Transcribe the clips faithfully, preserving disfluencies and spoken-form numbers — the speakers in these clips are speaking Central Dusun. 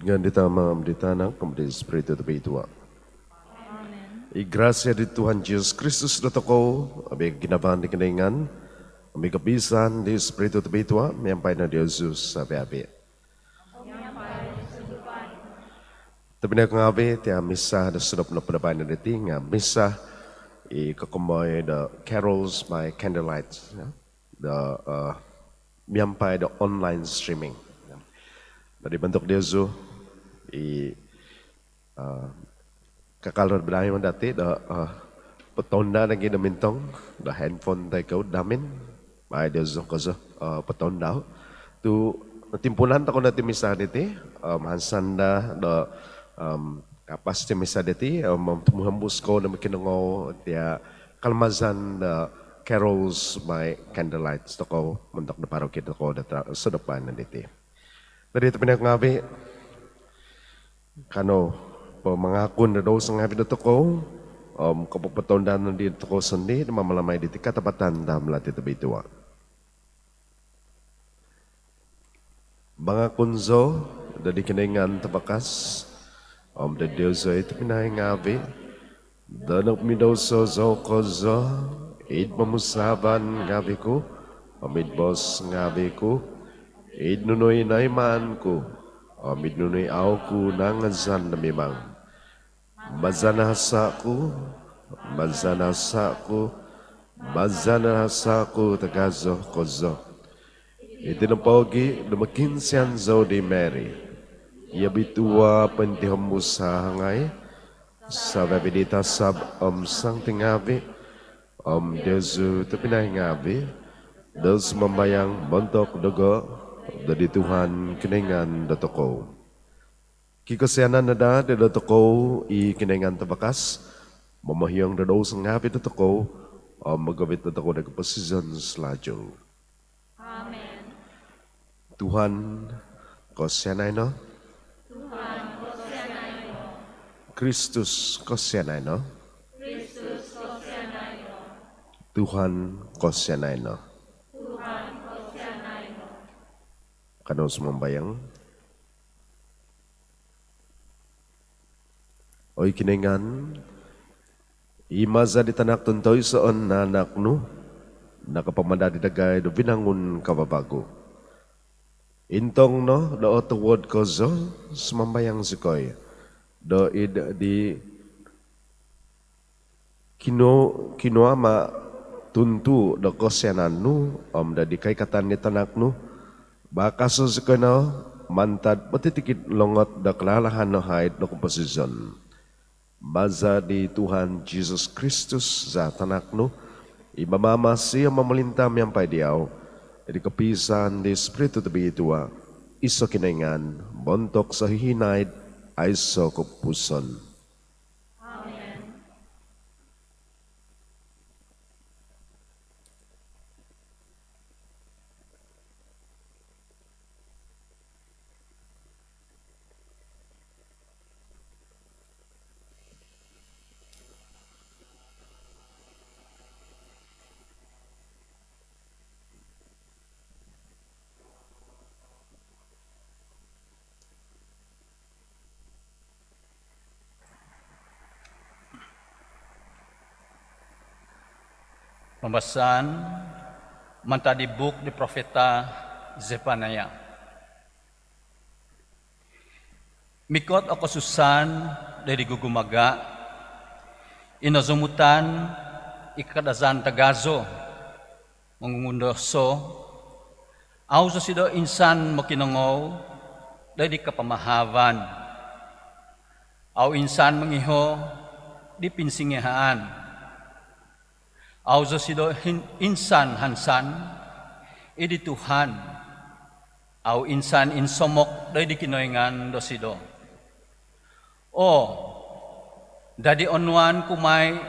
Ngaan di Tama, om di Tanak, om di Spiritu Tobitua. Amen. I grasia di Tuhan Jesus Kristus dotokou, om i ginavaan di Kinoingan, om i kopisaan di Spiritu Tobitua, miampai no diozu savi-avi. Tobpinai ngaavi, tia misa do sodop nopo do baino diti nga misa i kokomoi do Carols by Candlelight, ya. Do, eh, miampai do online streaming. Jadi montok diozu i, eh, kakal do baino dati do, eh, potounda nogi do mintong do handphone toi ko hamin. Mai diozu kozo, eh, potounda. Tu timpuunan tokou no ti misa diti, eh, mahansan daa do, em, kapas ti misa diti, em, tumuhombus kou do mokinongou tia kalamazan do Carols by Candlelight tokou montok do paroki tokou do ta-, sodop baino diti. Jadi tobpinai ngaavi, kanou po mangakun do douso ngaavi dotokou, om kopopotounda nodi dotokou sondii do mamalamai diti katapatan do Hamilati Tobitua. Mangakun zou doid di Kinoingan Tavakas, om doid diozu i tobpinai ngaavi, do nokumidouso zou kozo, id pomusaavan ngaavi ku, om id boos ngaavi ku, id nunu i noimaan ku, om id nunu i au ku nangazan do mimang. Maza nahasa ku, maza nahasa ku, maza nahasa ku tagazo kozo. Iti nopogi do mokiinsian zou di Mary i obitua pointihombus hahangai, savi-avi di tasab om santi ngaavi, om diozu tobpinai ngaavi, do sumambayang montok dogo doid di Tuhan Kinoingan dotokou. Kikosianan no daa dotokou i Kinoingan Tavakas, momohiong do douso ngaavi dotokou, om mogovit dotokou do koposizon salajul. Amen. Tuhan, kosianai no. Tuhan, kosianai no. Kristus, kosianai no. Kristus, kosianai no. Tuhan, kosianai no. Tuhan, kosianai no. Kanou sumambayang. Oi Kinoingan, i maza di Tanak tuntoisoon nanak nu, nakapamadadi dagai do vinangun kavavagu. Intong no do otowod kozo, sumambayang zikoi, do id di kino-, kinoama tuntu do kosianan nu, om doid di koikatan di Tanak nu, bakaso zikoi no mantad potitikid longot do kalalahan do haid do koposizon. Maza di Tuhan Jesus Kristus za Tanak nu, i mamamasi om momolinta miampai diau, id di kopiisaan di Spiritu Tobitua, iso Kinoingan, montok sohihinaid aiso kopupuson. Amen. Pambasaan mantad di buuk di profeta Zefaniah. Mikot o kosusaan doid di gugumaga, i nozomutan i kakadazan tagazo, mongungundoso, au zosido insan mokinongou doid di kapamahavan. Au insan mongiho di pinsingihaan. Au zosido hin-, insan hansan id di Tuhan. Au insan insomok doid di Kinoingan dosido. O, dadi onuan ku mai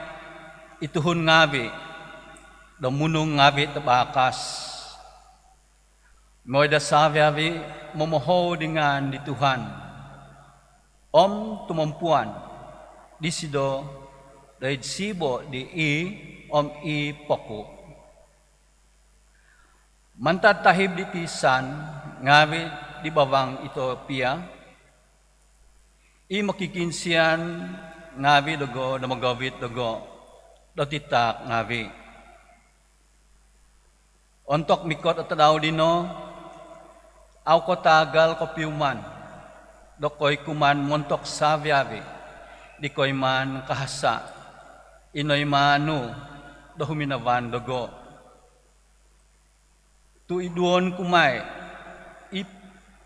i tuhun ngaavi do munung ngaavi tavakas. Mooi do savi-avi momohou di ngaan di Tuhan, om tumompuan disido doid siibo di i om i poku. Mantad tahib di tiisan ngaavi di bavang Ethiopia, I mokikinsian ngaavi' dogo' do mogovit dogo' do titaak ngaavi'. Ontok mikot o tadau dino, au' ko taagal kopiuman do koikuman montok savi-avi' di koimaan kahasa' i noimaan nu do huminavan dogo'. Tu' iduon ku mai i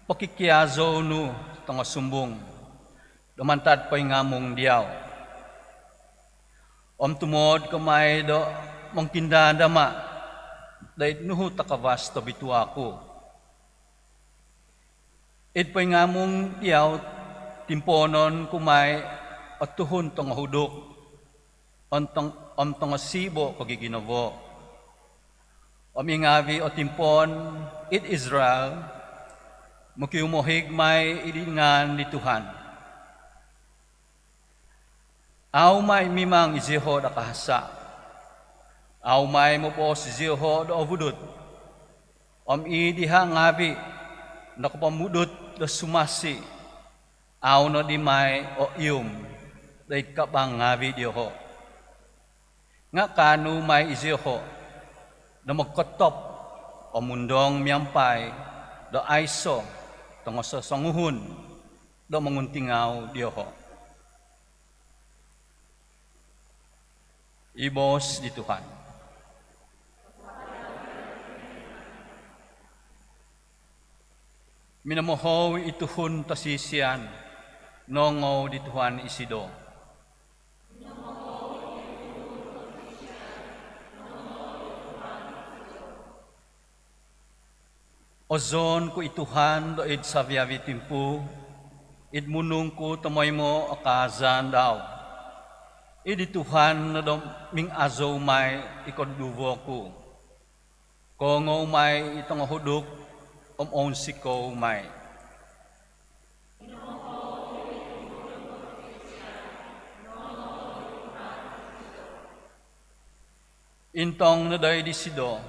pokikiazou nu tongosumbung do mantad poingamung diau. Om tumood ko mai do mongkindaandama' do id nuhu takavas tobitua ku. Id poingamung diau timpoonon ku mai o tuhun tongohuduk om tong-, om tongosibo' kogiginavo. Om i ngaavi' o timpoon id Israil mokiumohig mai id ngaan di Tuhan. Au' mai mimang izioho' do kahasa'. Au' mai moboos izioho' do ovudut. Om i diha' ngaavi' nokopomudut do sumasi, au' nodi mai oium do id kabang ngaavi' dioho'. Nga' kaanu mai izioho' do mogkotop om mundong miampai do aiso' tongososonguhun do monguntingau dioho'. I boos di Tuhan. Minomohou i tuhun tosisian, noongou di Tuhan isido. Ozoon ku i Tuhan do id savi-avi' timpu, id munung ku tomoimo o kaazaan dau. Id di Tuhan no do mingazou mai i koduduvo ku. Koongou mai i tongohuduk om ounsikou mai. Intong no doi disido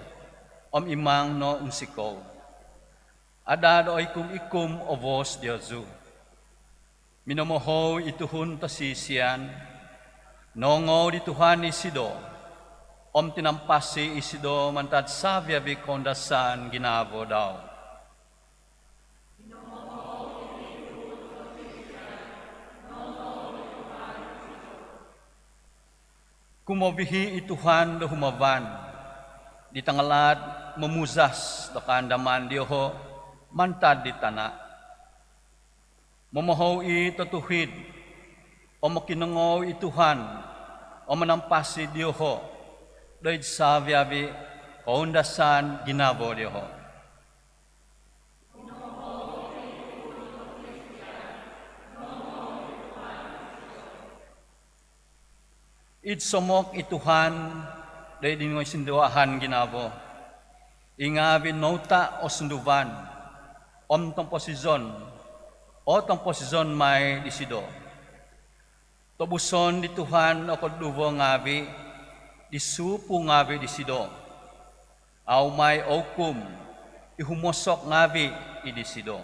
om imang no unsikou. Ada' do oikum-ikum o boos diozu. Minomohou i tuhun tosisian, noongou di Tuhan isido om tinampasi isido mantad savi-avi' koundasan ginavo dau. Kumovihi' i Tuhan do humavan di tangalaat momuzas do kaandaman dioho' mantad di tana'. Momohou i' totuhid om mokinongou i Tuhan om manampasi dioho' do id savi-avi' koundasan ginavo dioho'. Id somok i Tuhan do id di ngoisinduahan ginavo. I ngaavi' nouta' o sunduvan om tomposizon o tomposizon mai disido. Tobuson di Tuhan o koduduvo ngaavi' di supu ngaavi' disido. Au' mai oukum i humosok ngaavi' id disido.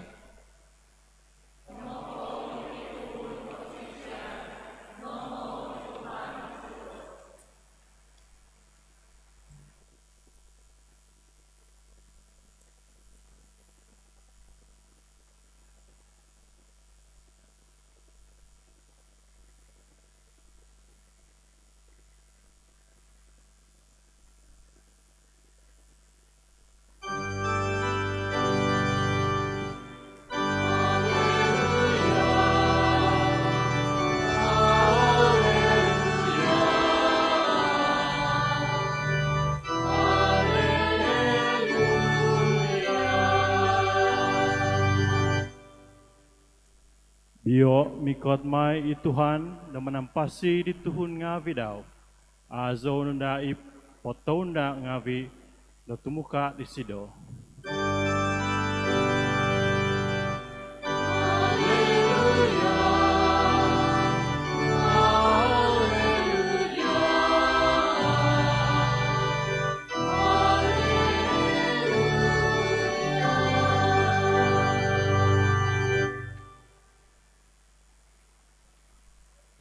Bio' mikot mai i Tuhan do manampasi di tuhun ngaavi' dau. Azou no daa i potounda' ngaavi' do tumuka' disido.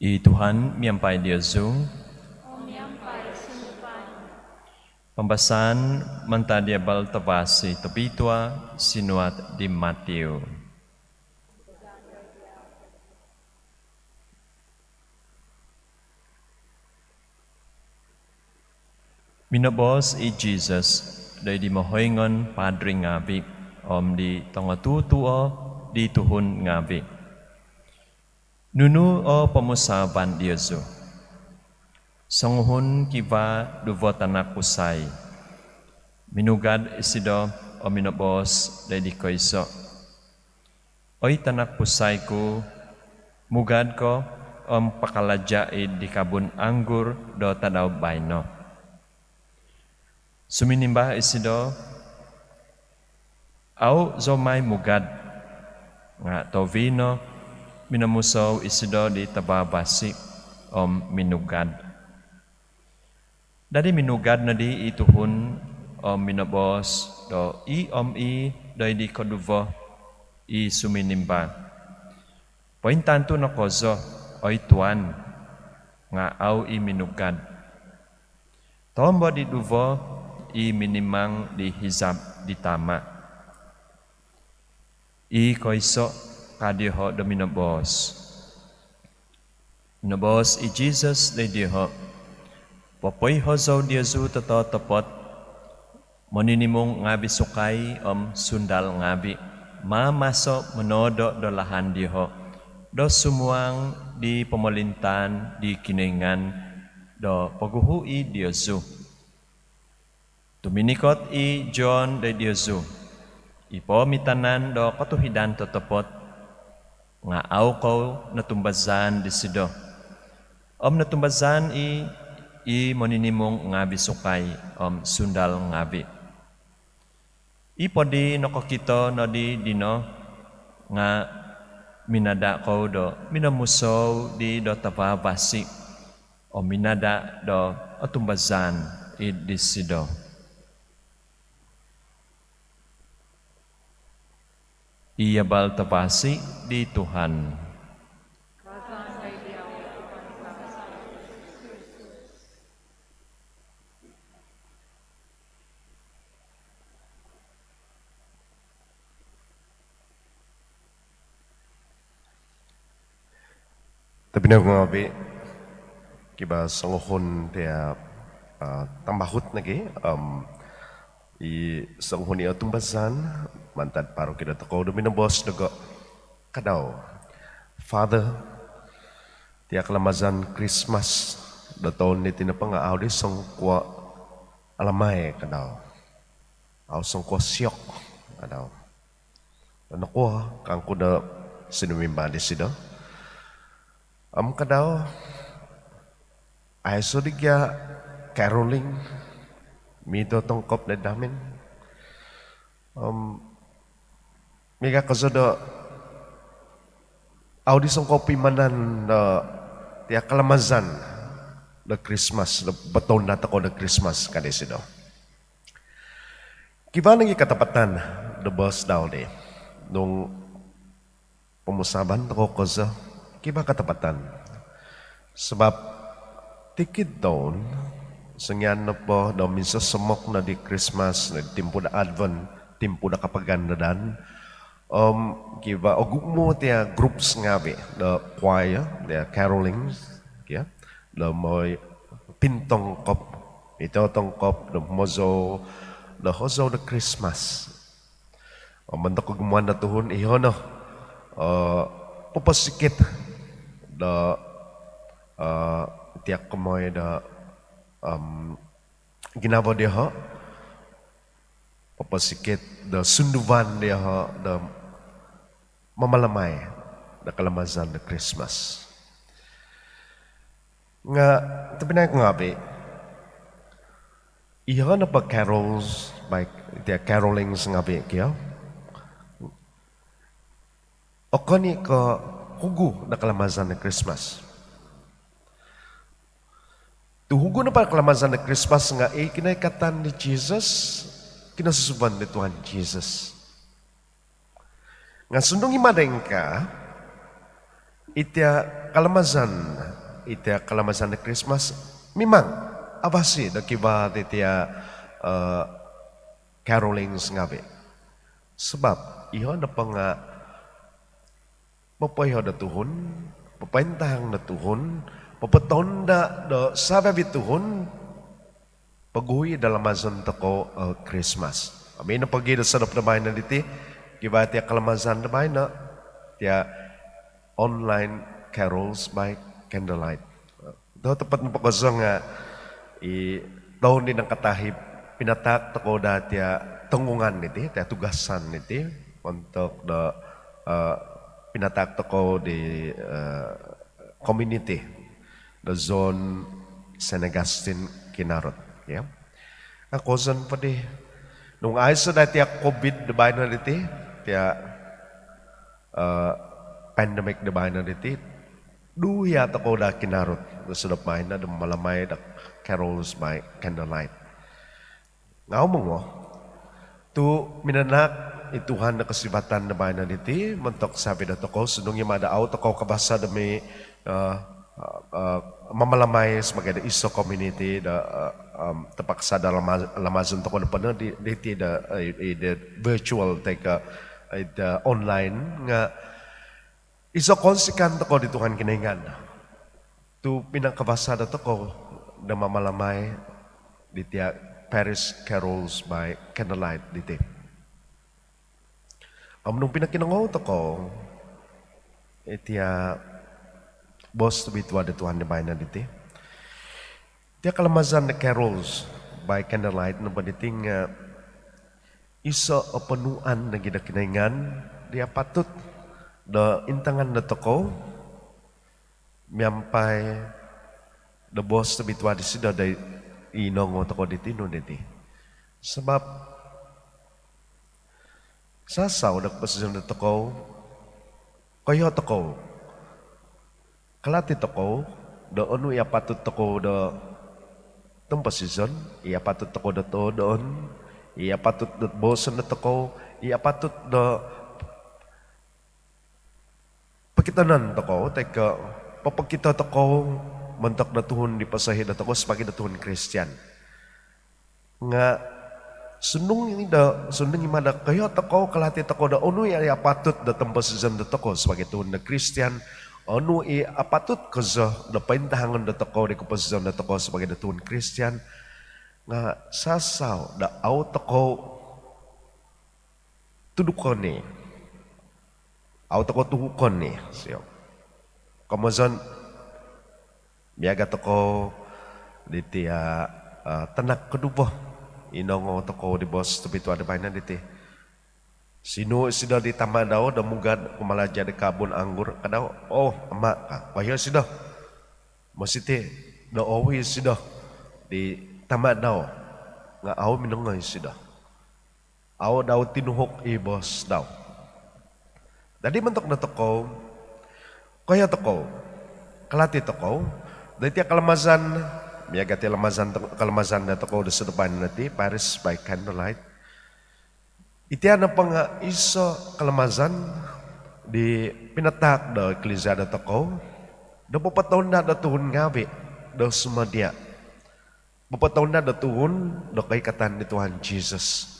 I Tuhan miampai diozu. Pambasaan mantad di Abal Tavasi tobitua sinuat di Matiu. Minoboos i Jisus doid di mohoingon padri ngaavi' om di tongotutuo di tuhun ngaavi', "Nunu o pomusaavan diozu? Songuhun kivaa duvo tanak kusai. Minugad isido om minoboos doid di koiso', 'Oi tanak kusai ku, mugad ko om pakalaja' id di kabun anggur do tadau baino.' Suminimba isido, 'Au zou mai mugad.' Nga' tohuvi no minomusou isido di tavavasi om minugad. Dadi minugad nodi i tuhun om minoboos do ii om ii doid di koduvo i suminimba, 'Pointantu no kozo, oi tuan.' Nga' au i' minugad. Tombo di duvo i minimang di hizab di tama'. I koiso' ka dioho' do minoboos. Minoboos i Jisus doid dioho', "Popoiho zou diozu tototopot, moninimung ngaavi' sukai om sundal ngaavi' maamaso monoodo do lahan dioho' do sumuang di pomolintaan di Kinoingan do poguhu i' diozu. Tuminikot i John doid diozu, i poomitanan do kotuhidan totopot, nga' au kou notumbazaan disido, om notumbazaan i' i moninimung ngaavi' sukai om sundal ngaavi'. I po di nokokito nodi dino nga' minada' kou do minomusou di do tavavasi om minada' do otumbazaan id disido." I Abal Tavasi di Tuhan. Tobpinai ngaavi', kivaa songuhun tia, ah, tambahut nogi, om i songuhun i otumbazaan mantad paroki dotokou do minoboos dogo', "Kadau, Father, tia kalamazan Krismas do toun diti nopo nga' au di songkuo alamai," kadau. "Au songkuo siok," kadau. "Nokuo?" kangku do sinumimba disido. Om kadau, "Aiso di gia caroling mintotongkop doid hamin. Om miaga kozo do au di songkuo pimanan do tia kalamazan do Krismas, do botounda tokou do Krismas," ka disido. Kivaa nogi katapatan do boos dau di. Nung pomusaavan tokou kozo, kivaa katapatan. Sabap tikid toun, songian nopo do minsosomok no di Krismas, timpu do Advent, timpu do kapagandadan, om kivaa ogumu tia groups ngaavi' do choir, tia caroling, kio, do moi pintongkop, mintotongkop do hozou, do hozou do Krismas. Om montok kogumuan do tuhun, iho no, eh, poposikit do, eh, tia komoi do, em, ginavo dioho', poposikit do sunduvan dioho' do mamalamai do kalamazan do Krismas. Nga' tobpinai ku ngaavi', iho nopo carols, baik tia carolings ngaavi' kio, okon i' ko' hugu do kalamazan do Krismas. Tu hugu nopo kalamazan do Krismas nga' i kinoikatan di Jisus, kinosusuvan di Tuhan Jisus. Nga' sundung i' mada ingkaa, Itia kalamazan, itia kalamazan do Krismas, mimang avasi do kivaa ditia, eh, carolings ngavi. Sabab, iho nopo nga popoiho do tuhun, popointahang do tuhun, popotonda do savi-avi tuhun, poguhui do lamazon tokou, eh, Krismas. Om ino pogi do sodop do baino diti, kivaa tia kalamazan do baino, tia online carols by candlelight. Totopot nopo kozo nga i toun di nakatahib pinataak tokou daa tia tonggungan diti, tia tugasan diti, montok do, eh, pinataak tokou di, eh, komuniti do zon Saint Augustine Kinarut, ya. Nga kozo nopo di, nung aiso daa tia COVID do baino diti, tia, eh, pandemik do baino diti, duhia tokou daa Kinarut do sodop baino do mamalamai do carols by candlelight. Nga au monguo tu minanaak i Tuhan do kosivatan do baino diti montok savi do tokou, sundung i ma do au tokou kavasa do mi, eh, eh, mamalamai sabaagi do iso komuniti do, eh, em, tapaksa do lama-, lamazon tokou do pono di, diti do, eh, i do virtual toi ko, eh, do online, nga iso kounsikaan tokou di Tuhan Kinoingan tu pinakavasa do tokou do mamalamai ditia parish carols by candlelight diti. Om nung pinokinongou tokou itia boos tobitua do Tuhan di baino diti, tia kalamazan do carols by candlelight nopo diti nga iso o ponuan nogi do Kinoingan di apatut do intangan do tokou miampai do boos tobitua disido do inongou tokou diti nunu diti. Sabab sasau do koposizon do tokou, koiho tokou, kalati tokou do onu i apatut tokou do tomposizon, i apatut tokou do toodon, i apatut do booson do tokou, i apatut do pokitonon tokou toi ko popokito tokou montok do tuhun di posohi do tokou sabaagi do tuhun Kristian. Nga sundung i do, sundung i ma do koiho tokou, kalati tokou do onu i apatut do tomposizon do tokou sabaagi tuhun do Kristian, onu i apatut kozo do pointahangon do tokou di koposizon do tokou sabaagi do tuhun Kristian, nga sasau do au tokou tudukon i. Au tokou tuhukon i, sio. Komozon, miaga tokou ditia, eh, tanak koduvo, inongou tokou di boos tobitua do baino diti. Sinuu isido di tama dau do mugad kumalaja di kabun anggur, ka dau, "Oh, ama," ka, "koiho isido. Mositi do owi isido di tama dau." Nga au minongoi isido. Au dau tinuhuk i boos dau. Dadi montok do tokou, koiho tokou, kalati tokou do itia kalamazan, miaga tia lamazan to-, kalamazan do tokou do sodop baino diti, parish by candlelight. Itia nopo nga iso kalamazan di pinataak do eklisia do tokou do popotonda do tuhun ngavi do sumadia. Popotonda do tuhun do koikatan di Tuhan Jesus.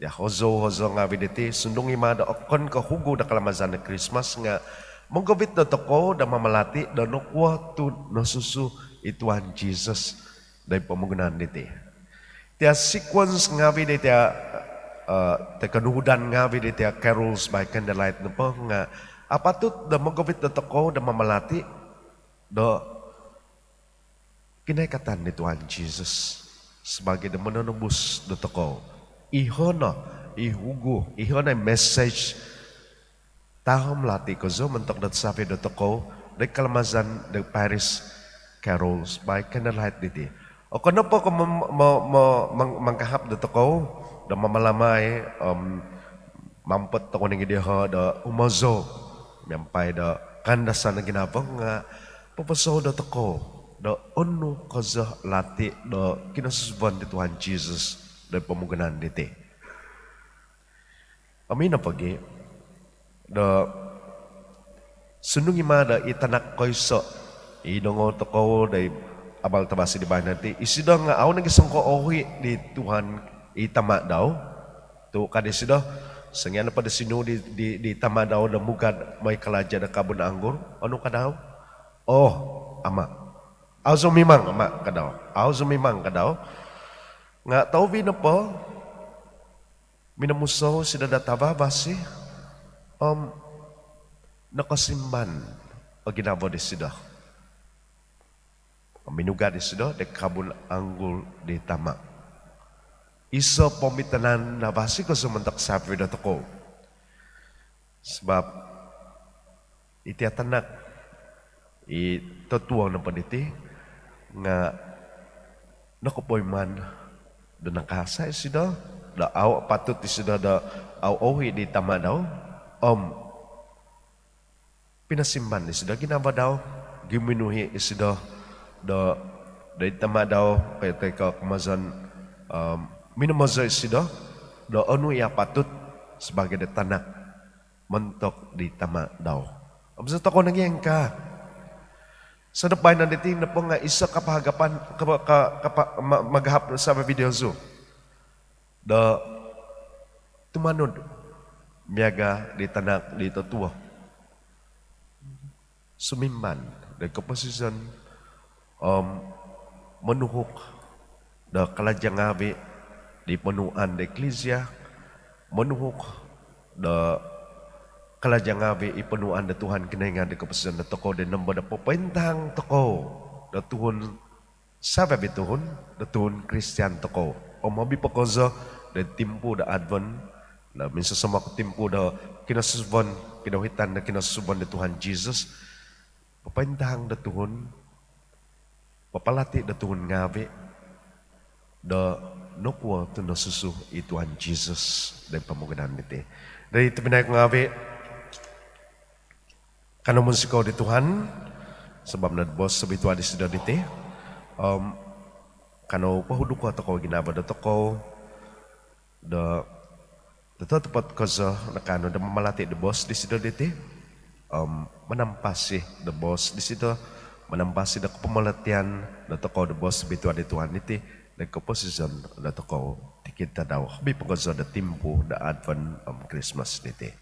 Ya, hozou-hozou ngavi diti, sundung i ma do okon ko hugu do kalamazan do Krismas nga mogovit do tokou do mamalati do nokuo tu nosusu i Tuhan Jesus doid pomogunan diti. Tia sequence ngavi ditia, eh, tia konuhudan ngavi ditia carols by candlelight nopo nga apatut do mogovit do tokou do mamalati do kinoikatan di Tuhan Jesus sabaagi do mononobus do tokou. Iho no i hugu, iho no i message tahom lati kozo montok do savi do tokou doid kalamazan do parish carols by candlelight diti. Okon nopo ko mem-, mo-, mo-, mang-, mangkahap do tokou do mamalamai, om mampot tokou nogi dioho do humozou miampai do kaandasan do ginavo nga poposou do tokou do onu kozo lati do kinosusuvon di Tuhan Jesus doid pomogunan diti. Om ino pogi do Sundung i' ma do i tanak koiso' i nongou tokou do i abal tavasi di baino diti, isido nga' au nogi' songko ouhi' di Tuhan i Tama' dau. Tu' ka disido, songian nopo do sinuu' di, di, di tama' dau do mugad moi kalaja' do kabun anggur, onu ka dau? "Oh, Ama'." "Au zou mimang, Ama'," ka dau. "Au zou mimang," ka dau. Nga' tohuvi nopo, minomusou isido do tavavasi om nokosimban o ginavo disido. Minugad isido di kabun anggur di Tama'. Iso' poomitanan navasi kozo montok savi' dotokou. Sabap iti tanak i totuo nopo diti nga' nokopoiman do nakaasa' isido, do au' apatut isido do au' ouhi' di tama' dau, om pinosimban disido ginavo dau, guminuhi' isido do, do i tama' dau, toi ko' komozon, om minomozo isido do onu i apatut sabaagi do tanak montok di tama' dau. Om iso tokou nogi' ingkaa. Sodop baino diti nopo nga' iso' kapahagapan, kapa-, ka-, kapa-, ma-, magahap savi' diozu do tumanud miaga' di tanak di totuo. Sumimban do koposizon om monuhuk do kalaja' ngaavi' di ponuhuan do iklisia, monuhuk do kalaja' ngaavi' i ponuhuan do Tuhan Kinoingan do koposizon dotokou, do nombo do popointahang tokou do tuhun savi-avi' tuhun do tuhun Kristian tokou. Om hobi po kozo do timpu do Advent, do minsosomok timpu do kinosusuvon, kinouhitan do kinosusuvon do Tuhan Jisus, popointahang do tuhun, papalati' do tuhun ngaavi' do nokuo tu' nosusu i Tuhan Jisus do pomogunan diti. Jadi tobpinai ku ngaavi', kanou munsikou di Tuhan sabap no boos tobitua' disido diti. Om kanou pohuduko' tokou ginavo dotokou do totopot kozo nakaanu do mamalati' do boos disido diti, om manampasi do boos disido, manampasi do kopomolotian dotokou do boos tobitua' di Tuhan diti do koposizon dotokou tikid tadau, hobi po kozo do timpu do Advent om Krismas diti.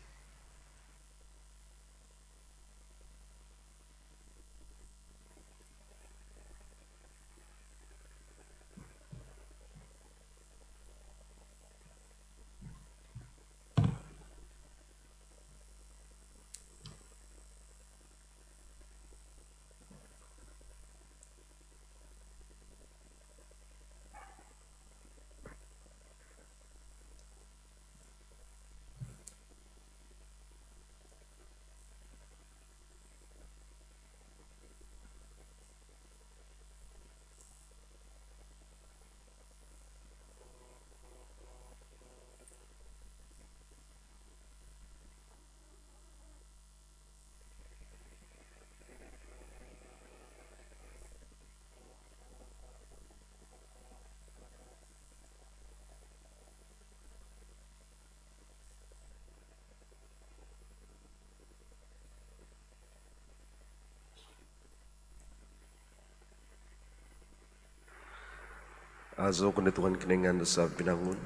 Azou ko no Tuhan Kinoingan do savi' vinangun.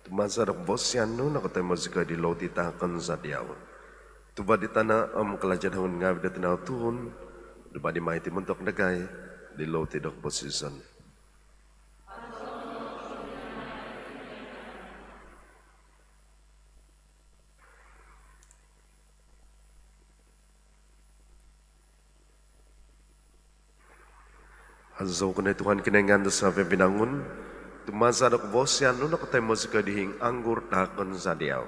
Tu maza' do kavasian nu nokotoimo zikoi di loti taakon za diau. Tuva' di tana' om kalaja' do hongon ngaavi' do tinau tuhun, dumadi mai iti montok dagai di loti do koposizon. Azou ko no Tuhan Kinoingan do savi' vinangun, tu maza' do kavasian nu nokotoimo zikoi di hiing anggur taakon za diau.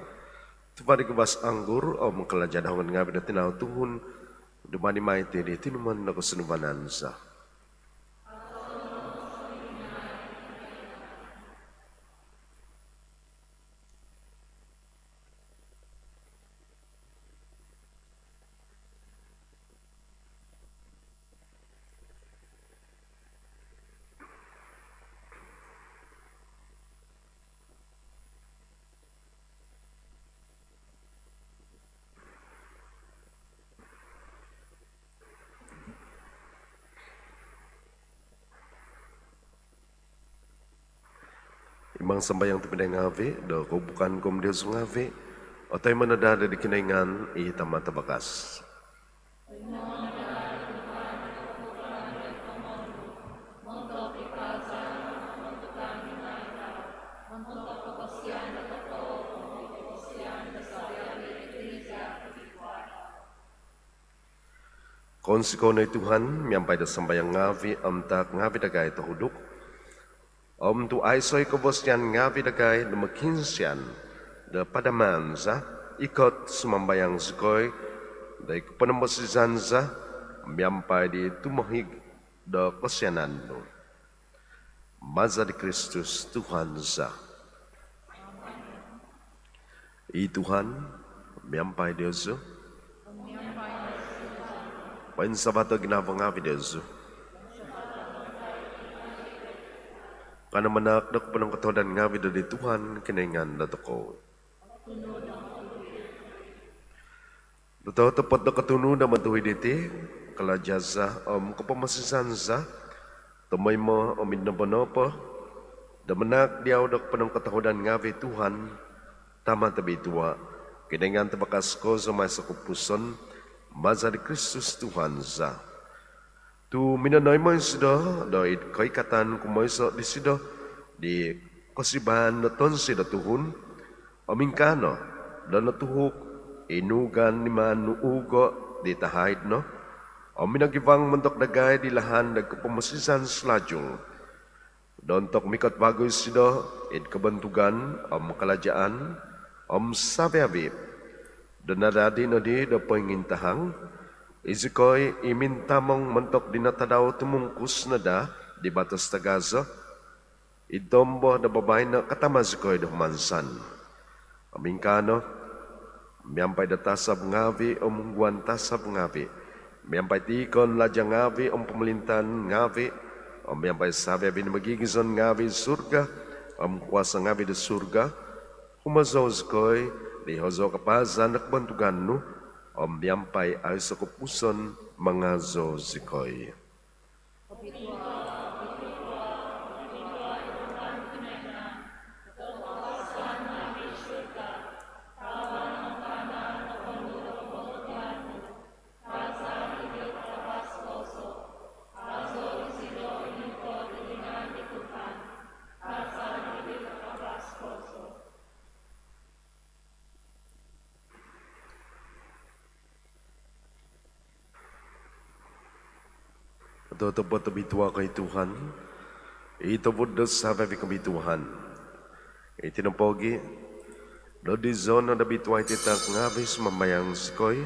Tuva' di guvas anggur om kalaja' do hongon ngaavi' do tinau tuhun, dumadi mai iti di tinumon do kosunduvanan za. Imang sambayang tobpinai ngaavi', do koubukan kou om diozu ngaavi' otoimo no daa di Kinoingan i Tama' Tavakas. Kounsikou no i Tuhan miampai do sambayang ngaavi' om taak ngaavi' dagai tohuduk. Om tu' aiso' i kobosian ngaavi' dagai do mokiinsian do padamaan za, ikot sumambayang zikoi do i koponomosizan za miampai di tumohig do kosianan nu. Maza di Kristus Tuhan za. I Tuhan miampai diozu. Poinsavato' ginavo ngaavi' diozu. Kanou manaak do koponongkotohuadan ngaavi' do di Tuhan Kinoingan dotokou. Do totopot do kotunud om otuhid iti, kalaja' za om kopomosizan za, tomoimo om id nombo nopo, do manaak diau do koponongkotohuadan ngaavi' Tuhan, Tama' tobitua', Kinoingan tavakas kozo om aiso' kopupuson, maza di Kristus Tuhan za. Tu' minonoimo isido do id koikatan kumoiso' disido di kosibaan do tonsi do tuhun, om ingkaa no do notuhuk i nuugan i maan nu uugo' di tahaid no, om minogivang montok dagai di lahan do kopomosizan salajul. Do ontok mikot vagu isido id kobontugan om kalajaan om savi-avi', do nadadi nodi do poingintahang, izikoi i mintamong montok dino tadau tumungkus no daa di batos tagazo, id tombo do babaino' katama' zikoi do humansan. Om ingkaa no, miampai do tasab ngaavi' om guan tasab ngaavi', miampai tiikon laja' ngaavi' om pomolintaan ngaavi', om miampai savi-avi' di mogigizon ngaavi' id surga om kuasa' ngaavi' id surga, humozou zikoi di hozou kapaazan do kobontugan nu, om miampai aiso' kopupuson mangazou zikoi. Totopot obitua' ko i Tuhan, i tobud do savi-avi' kobituaan. Iti nopogi', do dizo no do bitua' iti taak ngaavi' sumambayang zikoi,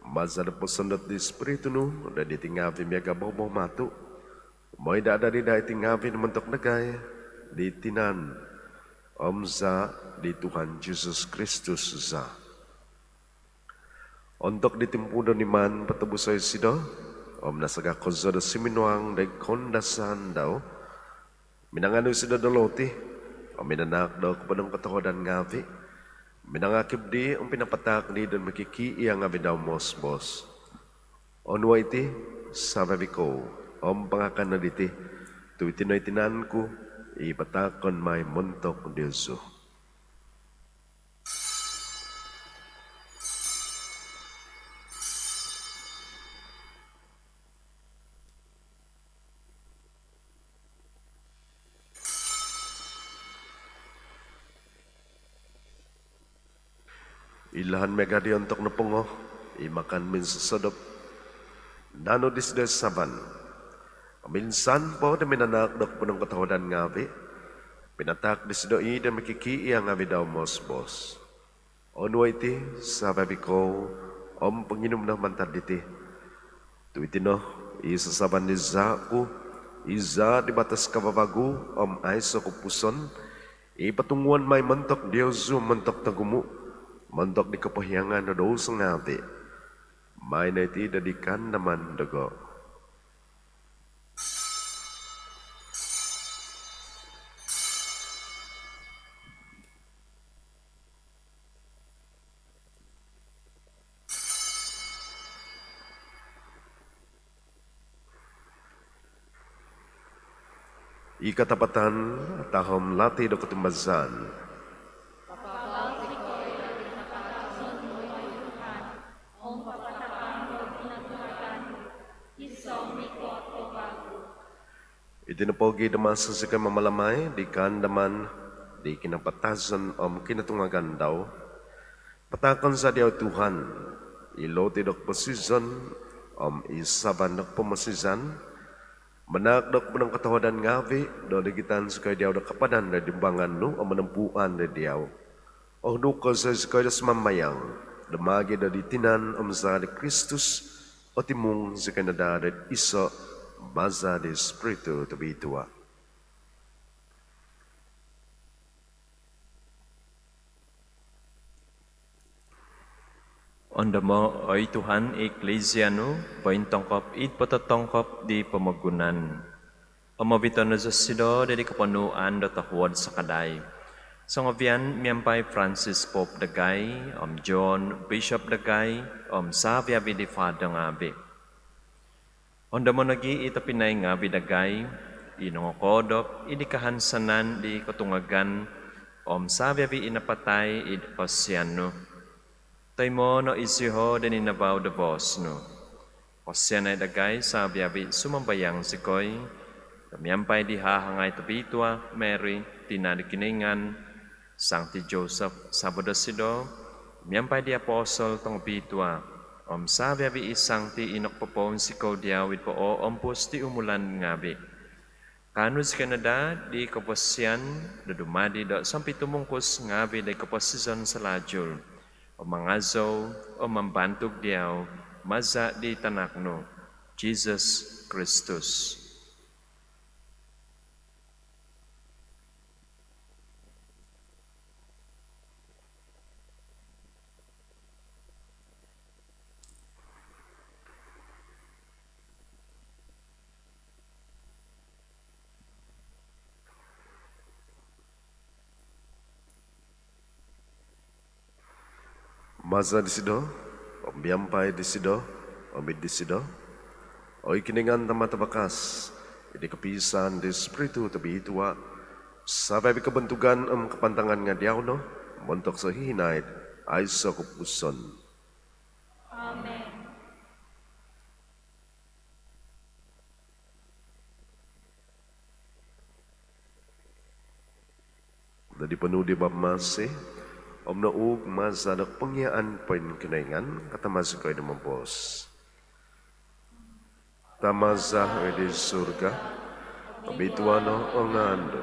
maza do posondot di Spiritu nu do diti ngaavi' miaga' bohobou matu', moi do adadi daa iti ngaavi' do montok dagai di tinan om zaa' di Tuhan Jesus Kristus za. Ontok di timpu do niman potobuso' isido om nasaga' kozo do suminuang do id koundasaan dau, minanganu isido do loti om minanaak do koponongkotohuadan ngaavi', minangakib di om pinapataak di do mokikiia' ngaavi' dau moos-boos: Onuo' iti savi-avi' kou om pangakan no diti, tu' iti no i tinan ku i pataakon mai montok diozu. Ihaan miaga' di ontok nopongo i makan minsosodop, nanu disido i sasaban om insan po do minanaak do koponongkotohuadan ngaavi', pinataak disido i' do mokikiia' ngaavi' dau moos-boos: Onuo' iti savi-avi' kou om ponginum no mantad diti, tu' iti no i sasaban di zaa' ku, i zaa' di batos kavavagu om aiso' kopupuson, i potunguon mai montok diozu om montok togumu', montok di kopohiangan do douso ngaavi'. Maai no iti do di kaandaman dogo'. I katapatan tahom lati do kotumbazaan. Iti nopogi' do maso zikoi mamalamai di kaandaman di kinapatazon om kinotungagan dau, pataakon za diau Tuhan, i loti do koposizon om i saban do kopomosizan, manaak do koponongkotohuadan ngaavi' do nigitan zikoi diau do kapadan do dumbangan nu om monompuan do diau. Ohuduk o zikoi do sumambayang do maagi' do di tinan om zaa' di Kristus, otimung zikoi no daa do iso' maza' di Spiritu Tobitua. Ondomo', oi Tuhan, i Eklisia nu pointongkop id pototongkop di pomogunan om ovito' no zosido do id koponuan do tohuod sakadai songovian miampai Francis Pope dagai om John Bishop dagai om savi-avi' di Father ngaavi'. Ondomo' nogi' i tobpinai ngaavi' dagai i nongokoodop id kahansanan di kotungagan om savi-avi' i napatai id kosianan nu. Toimo' no iziho' do ninavau do boos nu. Kosianai dagai savi-avi', sumambayang zikoi, do miampai di hahangai tobitua Mary, tina' di Kinoingan, Sangti Joseph savo' dosido, miampai di apostol tongobitua om savi-avi' i sangti i nokopopounsikou diau id pooompus di umulan ngaavi', kaanu zikoi no daa di koposizon do dumadi do sompitumungkus ngaavi' di koposizon salalu om mangazou om mambantug diau maza' di Tanak nu, Jisus Kristus. Maza' disido, om miampai disido, om id disido, oi Kinoingan Tama' Tavakas, id kopiisaan di Spiritu Tobitua, savi-avi' kobontugan om kapantangan nga' diau no, montok sohihinaid aiso' kopupuson. Amen. Dadi' ponuu di Mamamasi om nouhug maza' do pongia'an poinkinoingan, katama' zikoi do moboos. Tama' za id surga, obitua no o ngaan nu,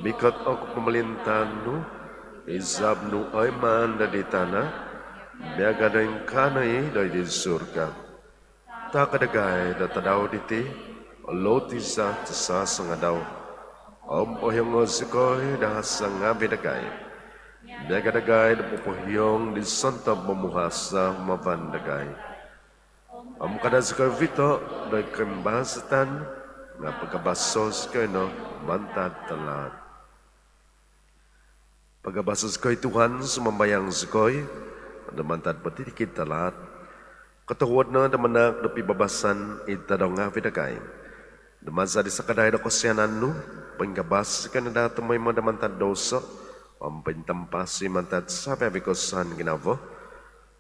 mikot o kopomolintaan nu, izab nu oi maan do id tana' miaga' do ingkaa no i' do id surga. Taak dagai do tadau diti o loti za tosasangadau. Om pohiongo' zikoi do hasa' ngaavi' dagai, miaga' dagai do popohiong di sontob momuhasa' humavan dagai. Om kada' zikoi ovito' do koimbazatan, nga' pagabaso' zikoi no mantad talaat. Pagabaso' zikoi Tuhan, sumambayang zikoi, do mantad potitikid talaat. Kotohuod no do manaak do pibabasan id tadau ngaavi' dagai. Do maza' di sakadai do kosianan nu, poingabas zikoi no daa tomoimo do mantad douso, om pointampasi mantad savi-avi' kosusaan ginavo.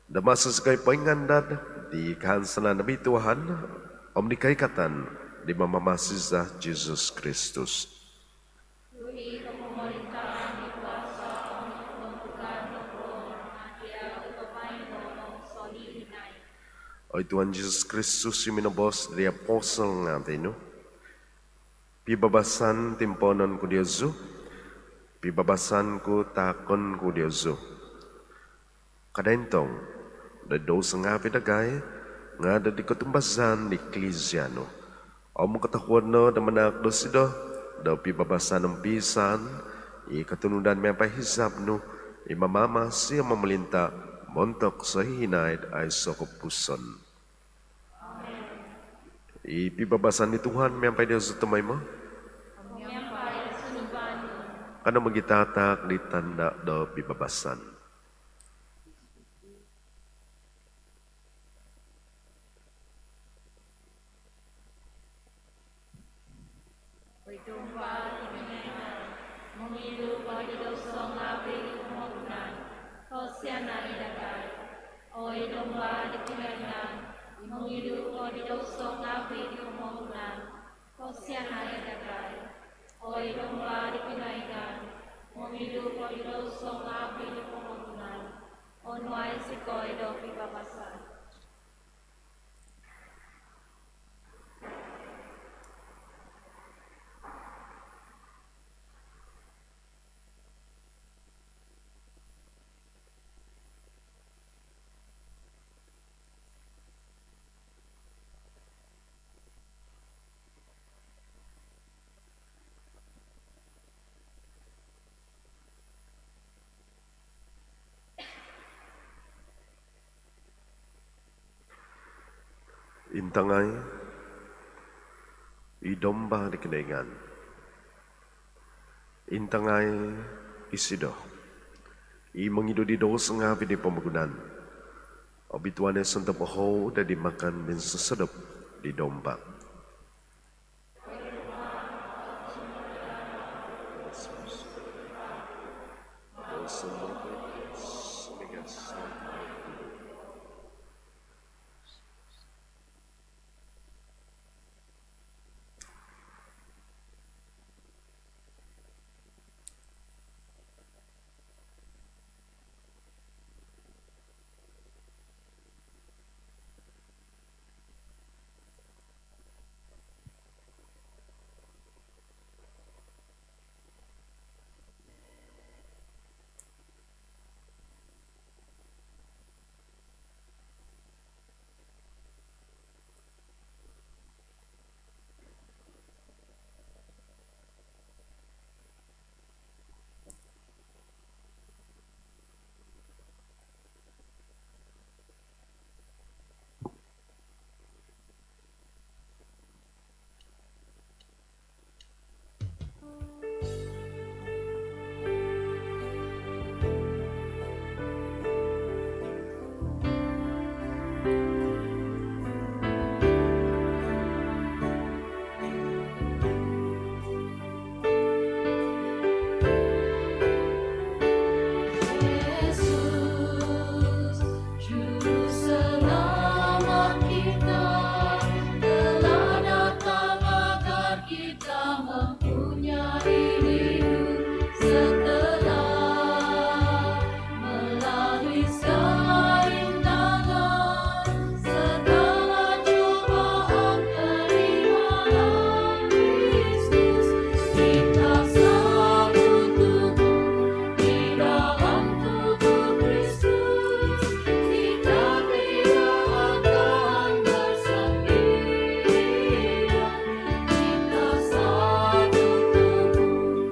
Do maso zikoi poingandad di kahansanan tobitua om di koikatan di Mamamasi za Jisus Kristus. Tu i kopomolintaan, i kuasa om i kobontugan do koruhang nga' diau do baino om sohihinaid. Oi Tuhan Jisus Kristus, i minoboos di apostol ngaavi' nu, pibabasan timpoonon ku diozu, pibabasan ku taakon ku diozu. Kada' intong do douso ngaavi' dagai, nga' do di kotumbazaan di Eklisia nu. Om kotohuod no do manaak dosido do pibabasan om piisaan i kotunudan miampai hizab nu, i mamamasi om momolinta' montok sohihinaid aiso' kopupuson. I pibabasan di Tuhan miampai diozu tomoimo. Kanou mogitataak di tanda' do pibabasan. Oi Domba di Kinoingan, mongidu ko di douso ngaavi' di pomogunan, kosianai dagai. Oi Domba di Kinoingan, mongidu ko di douso ngaavi' di pomogunan, kosianai dagai. Oi Domba di Kinoingan, mongidu ko di douso ngaavi' di pomogunan, onuai zikoi do pibabasan. Intangai i Domba di Kinoingan. Intangai isido i mongidu di douso ngaavi' di pomogunan. Obitua no i sontob ohou do id makan minsosodop di Domba. Yesus, Juru Selamat kita, telah datang agar kita mempunyai hidup setelah melalui segala rintangan, segala cobaan, terimalah Kristus. Kita satu tubuh di dalam tubuh Kristus. Kita tidak akan bersendirian. Kita satu tubuh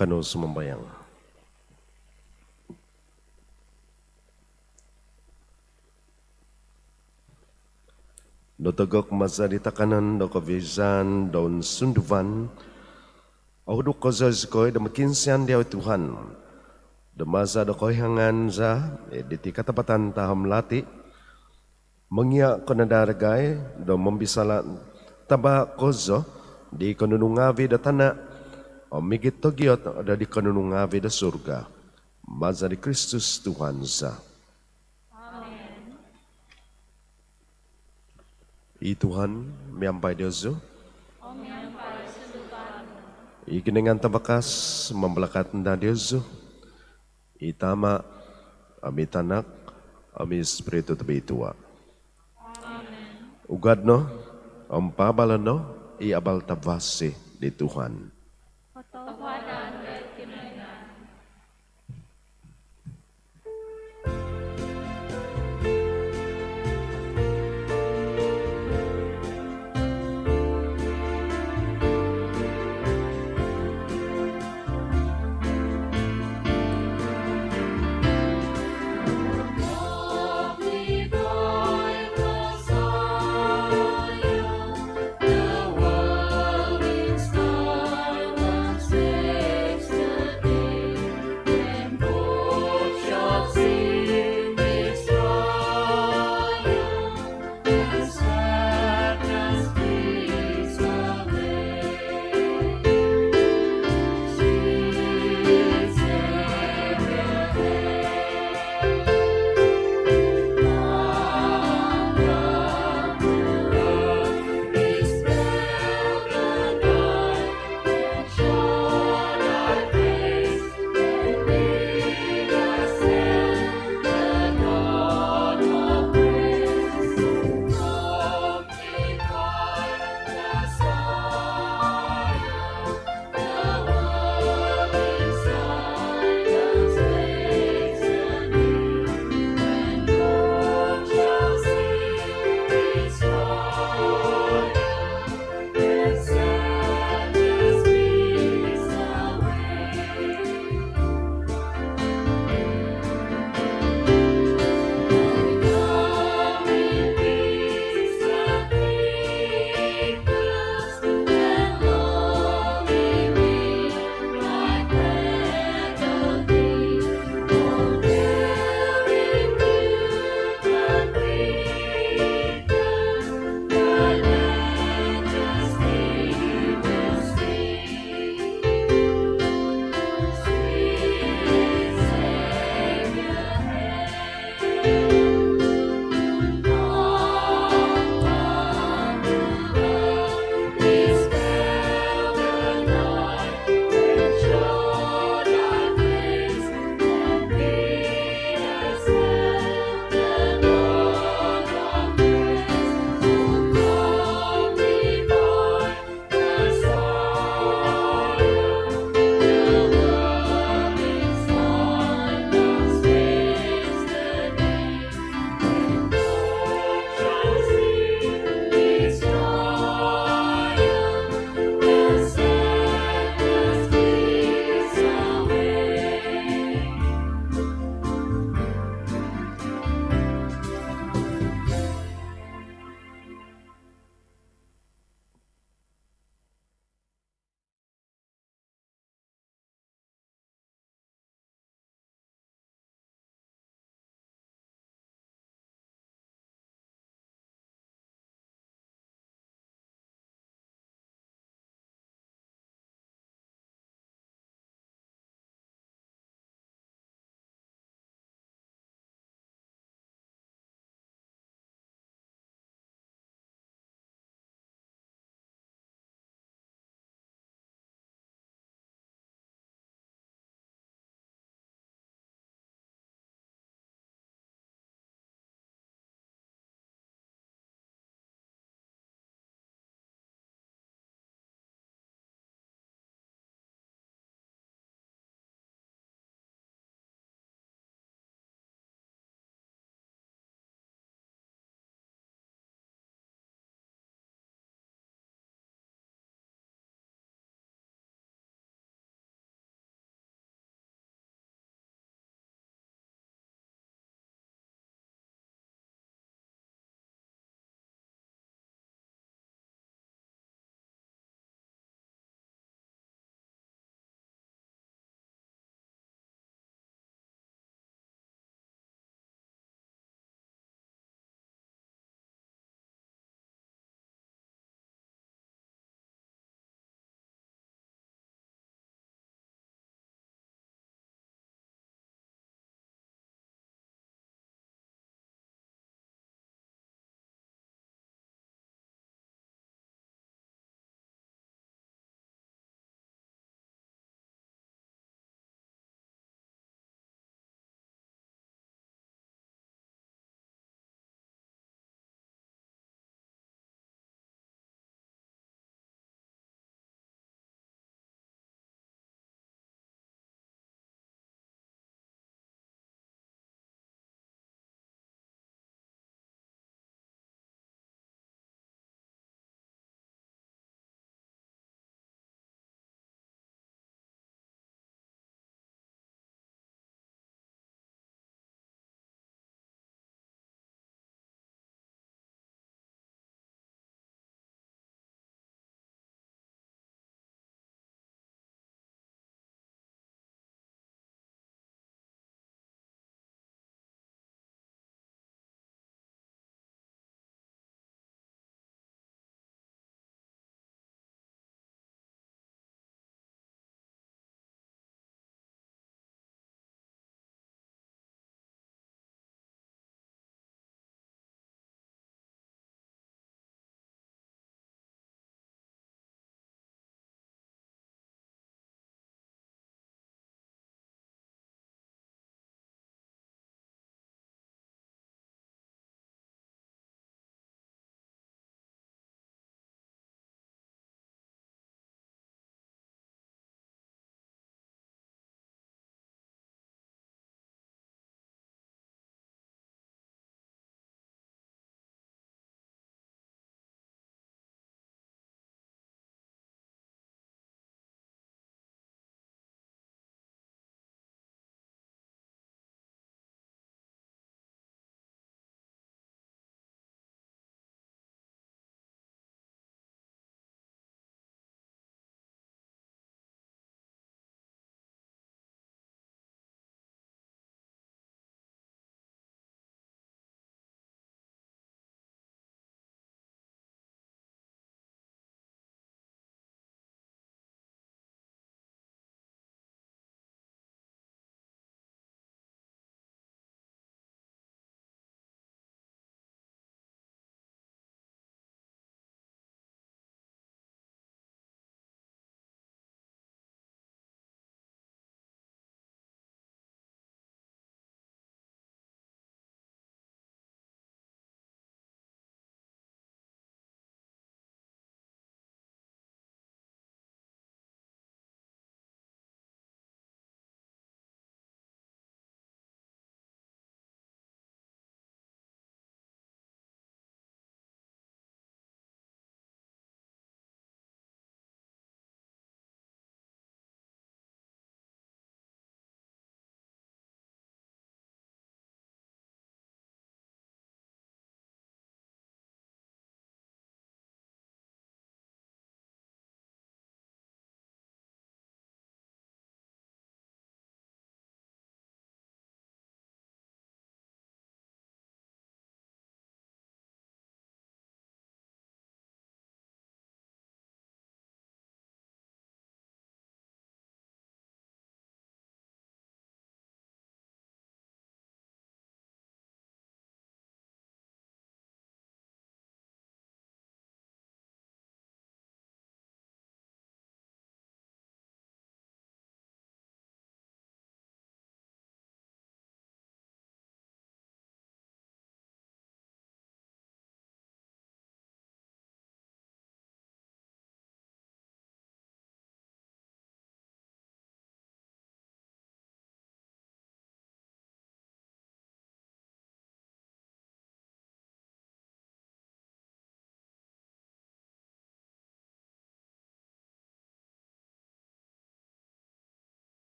Kanou sumambayang. Notogok maza di takanon do kobiisaan do sunduvan, ohuduk kozo zikoi do mokiinsian dia, oi Tuhan, do maza do koihangan za, eh, diti katapatan tahom lati, mongia' ko no daa dagai do mombisala' taba' kozo di konunu ngaavi' do tana' om migit togiot do di konunu ngaavi' do surga. Maza di Kristus Tuhan za. Amen. I Tuhan miampai diozu. Om miampai sunduvan nu. I Kinoingan Tavakas mambalakat no daa diozu, i Tama', om i Tanak, om i Spiritu Tobitua. Amen. Ugad no om paabalo' no i abal tavasi di Tuhan. Kotohuadan doid Kinoingan.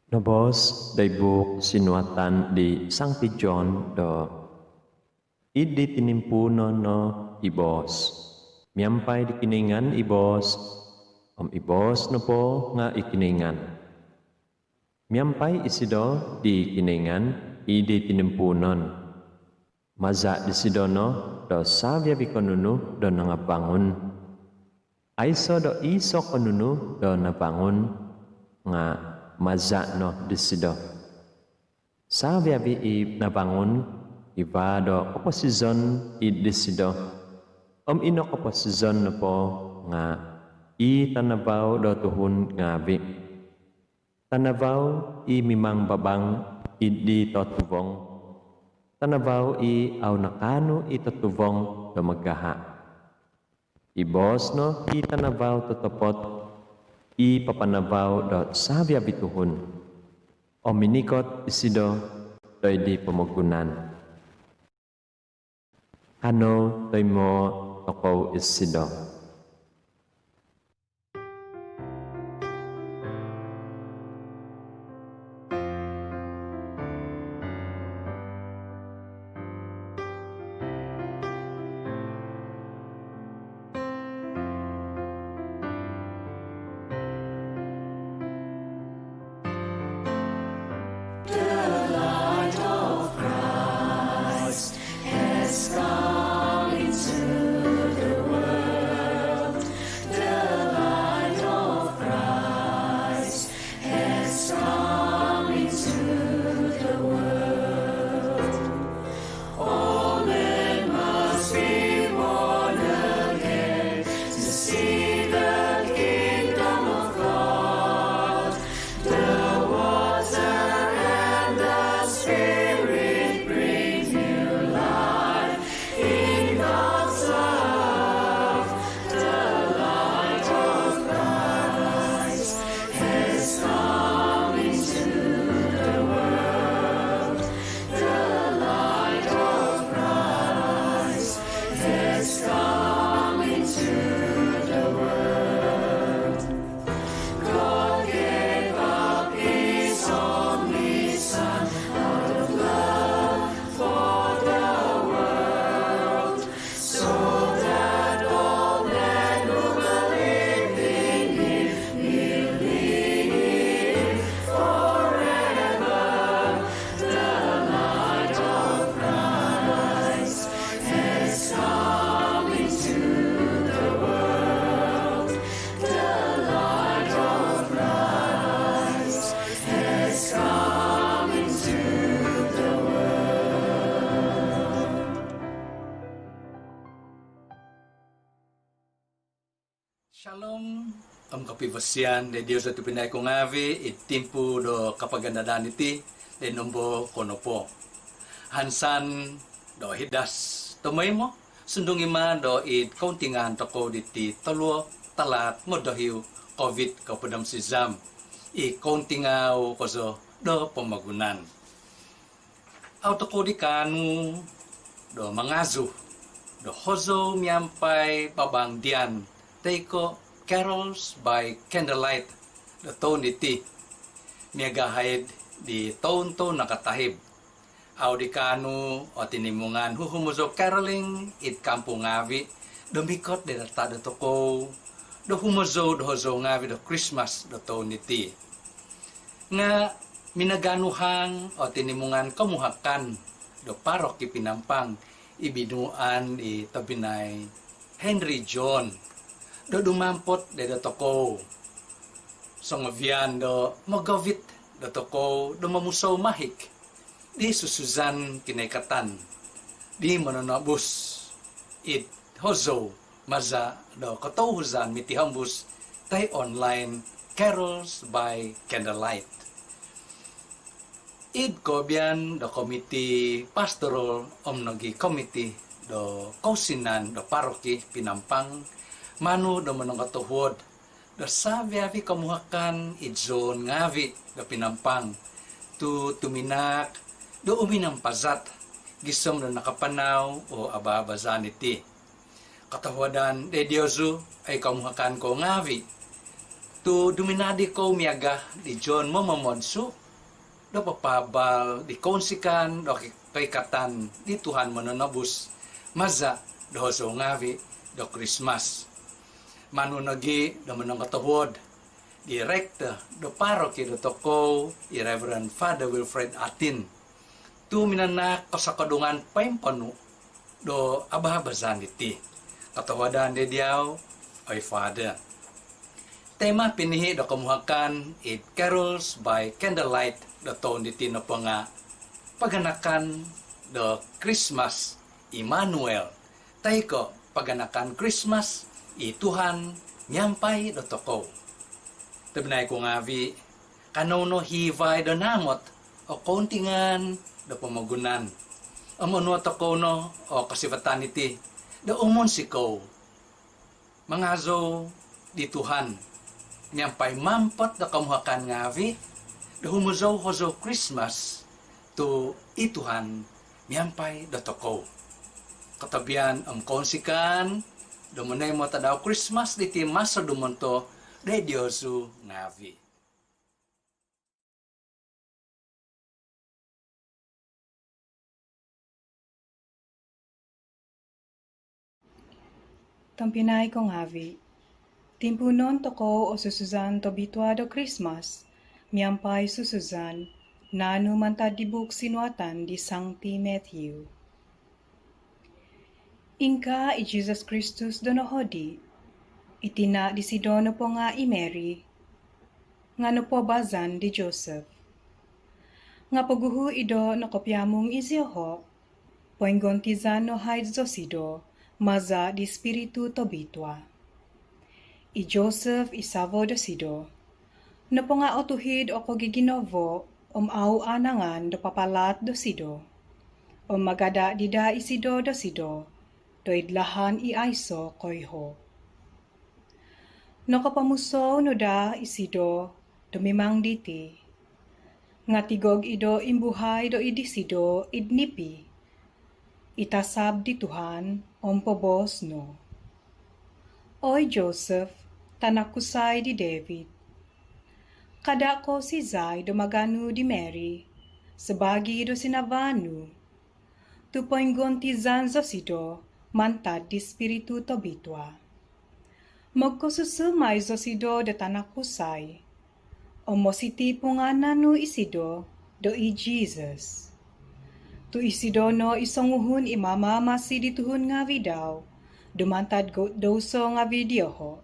Noboos doid buuk sinuatan di Sangti John do, id di tinimpuunon no i boos. Miampai di Kinoingan i boos, om i boos nopo nga i Kinoingan. Miampai isido di Kinoingan id di tinimpuunon. Maza disido no do savi-avi ko nunu do nangabangun. Aiso do iso ko nunu do nabangun nga maza no disido. Savi-avi i nabangun kivaa do koposizon id disido. Om ino koposizon nopo nga i tanavau do tuhun ngaavi. Tanavau i mimang babang id di totuvong. Tanavau i au nakaanu i totuvong do magaha. I boos no i tanavau totopot i papanavau do savi-avi tuhun. Om minikot isido doid di pomogunan. Kanou toimoo tokou isido. The light of Christ has come into the world. The light of Christ has come into the world. All men must be born again to see the kingdom of God. The water and the Spirit bring new life in God's love. The light of Christ has come into the world. The light of Christ has come into the world. God gave up his only Son out of love for the world, so that all men who believe in him will live forever. The light of Christ has come into the world. The light of Christ has come into the world. Shalom om kopivosian doid diozu tobpinai ku ngaavi id timpu do kapaganadan diti doid nombo ko nopo. Hansan do hidas tomoimo, sundung i ma do id kountingaan tokou diti toluo talaat modohiu COVID kopodom sizam, i kountingau kozo do pomogunan. Au tokou di kaanu do mangazu do hozou miampai babang dian toi ko Carols by Candlelight do toun diti, miaga haid di toun-toun nakatahib. Au di kaanu o tinimungan huhumozou caroling id kampung ngaavi do mikot di data do tokou do humozou do hozou ngaavi do Krismas do toun diti. Nga minaganu hang o tinimungan komuhakan do paroki Pinampang i binuan di tobpinai Henry John do dumampot doid dotokou, songovian do mogovit dotokou do momusou mahik di susuzan kinoikatan di mononobus id hozou maza do kotouhuzan mitihombus toi online Carols by Candlelight. Id koobian do komiti pastoral om nogi komiti do kousinan do paroki Pinampang, manu do monongotohuod do savi-avi komuhakan id zon ngaavi do Pinampang tu tuminaak do uminampazat gisom do nakapanau o ababazan diti. Kotohuadan doid diozu oi komuhakan kou ngaavi Tu duminadi kou miaga di John Momomodsu do papaabal di kounsikaan do koikatan di Tuhan Mononobus maza do hozou ngaavi do Krismas. Manu nogi do monongkotohuod di rector do paroki dotokou, i Reverend Father Wilfred Atin, tu minanahak kosokodungan poimponu do ababazan diti. Kotohuadan di diau, oi Father. Tema pinihi do komuhakan id Carols by Candlelight do toun diti nopo nga paganakan do Krismas Immanuel, toi ko paganakan Krismas i Tuhan miampai dotokou. Tobpinai ku ngaavi, kanou no hivai do naamot o kountingan do pomogunan om onuo tokou no o kosivatan iti do umunsikou mangazou di Tuhan miampai mampot do komuhakan ngaavi do humozou-hozou Krismas tu i Tuhan miampai dotokou. Kotobian om kounsikaan do monoimo tadau Krismas diti maso dumonto doid diozu ngaavi. Tobpinai ku ngaavi, timpuunon tokou o susuzan tobitua do Krismas miampai susuzan naanu mantad di buuk sinuatan di Sangti Matthew. Ingkaa i Jesus Kristus do nohodi, i tina disido nopo nga i Mary, nga nopoobazan di Joseph. Nga poguhu i do nokopiamung izioho, poinggontizan no haid zosido maza di Spiritu Tobitua. I Joseph i savo dosido nopo nga otuhid o kogiginavo om au aanangan do papalaat dosido, om magada dida isido dosido doid lahan i aiso koiho. Nokopomusou no daa isido do mimang diti, nga tigog i do imbuhai doid disido id nipi i tasab di Tuhan om poboos no, "Oi Joseph, tanak kusai di David, kada ko sizai do maganu di Mary sabaagi do sinavaan nu, tu poinggontizan zosido mantad di Spiritu Tobitua. Mogkosusumai zosido do tanak kusai, om mositi pungaanan nu isido do i Jesus. Tu isido no i songuhun i mamamasi di tuhun ngaavi dau do mantad douso ngaavi dioho.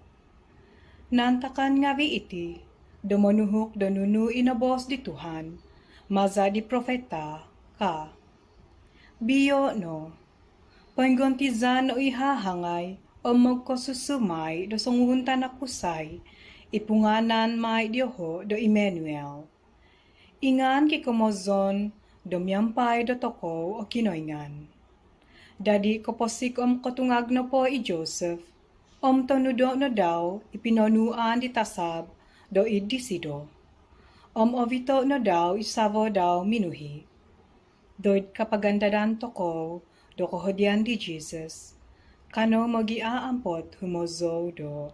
Naantakan ngaavi iti do monuhuk do nunu i noboos di Tuhan maza di profeta, ka: Biio no, poinggontizan no i hahangai om mogkosusumai do songuhun tanak kusai, i pungaanan mai dioho do Immanuel, i ngaan kikomozon do miampai dotokou o Kinoingan." Dadi koposik om kotungag nopo i Joseph, om tonudo no dau i pinonuuan di tasab doid disido, om ovito no dau i savo dau minuhi. Doid kapagandadan tokou do kohodian di Jesus, kanou mogiaampot humozou do.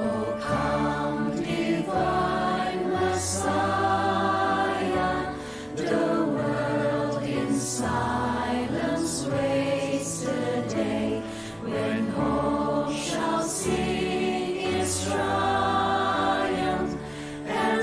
O come, divine Messiah, the world in silence waits the day when hope shall sing its triumph, and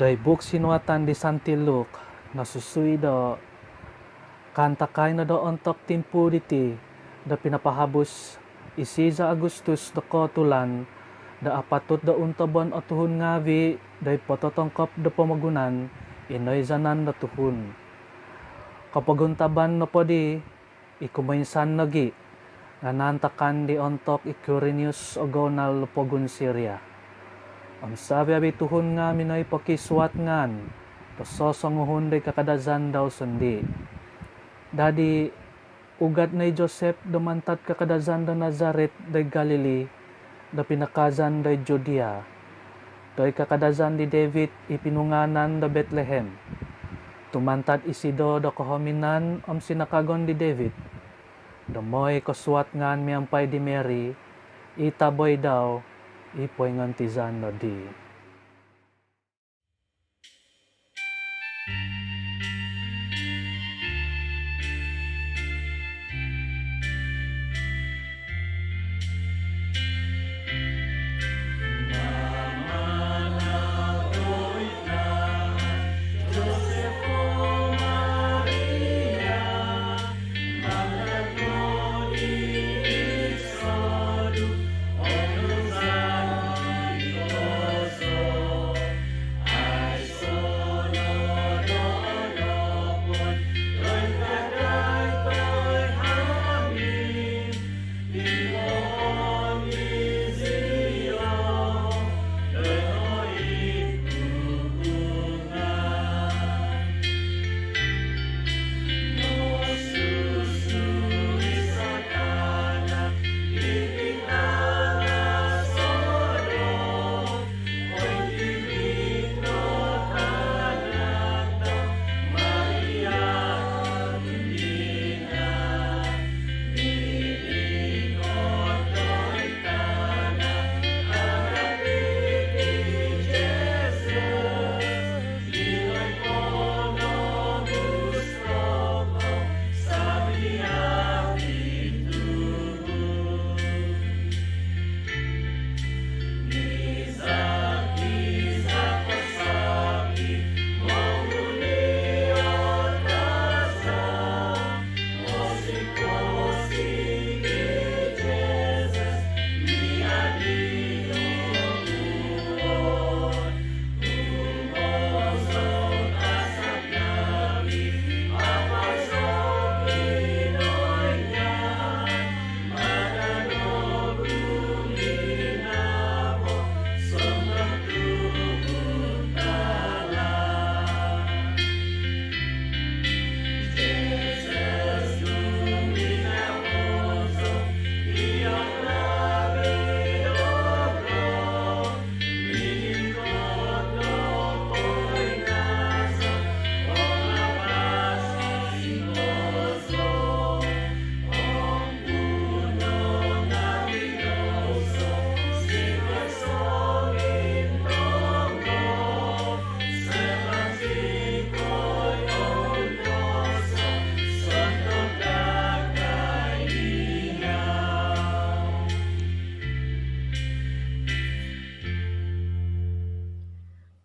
Doid buuk sinuatan di Santi Luke nosusui do, kaantakai no do ontok timpu diti do pinapahabus i Siza Agustus do kootulan do apatut do untobon o tuhun ngaavi' doid pototongkop do pomogunan i noizanan do tuhun. Kopoguntaban nopo di i kumoinsan nogi' nga' naantakan di ontok i Kwirinius o gounal do pogun Siria. Om savi-avi' tuhun nga' minoi pokisuat ngaan do sosonguhun doid kakadazan dau sondii'. Dadi, ugad no i Josip do mantad kakadazan do Nazarit doid Galili, do pinakaazan doid Judia, doid kakadazan di David i pinungaanan do Betlehem, tu' mantad isido do kohominan om sinakagon di David, do moi kosuat ngaan miampai di Mary i taboi dau i poingontizan nodi.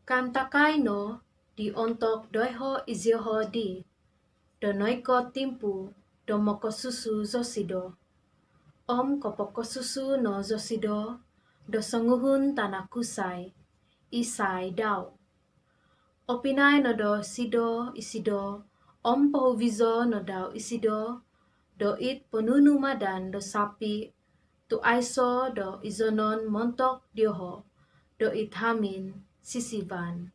Kaantakai no di ontok doiho' izioho' di, do noikot timpu do mokosusu zosido. Om kopokosusu no zosido do songuhun tanak kusai, isai dau. Opinai no dosido isido, om pohuvizo no dau isido do id ponunumadan do sapi', tu' aiso do izonon montok dioho' do id hamin sisiban.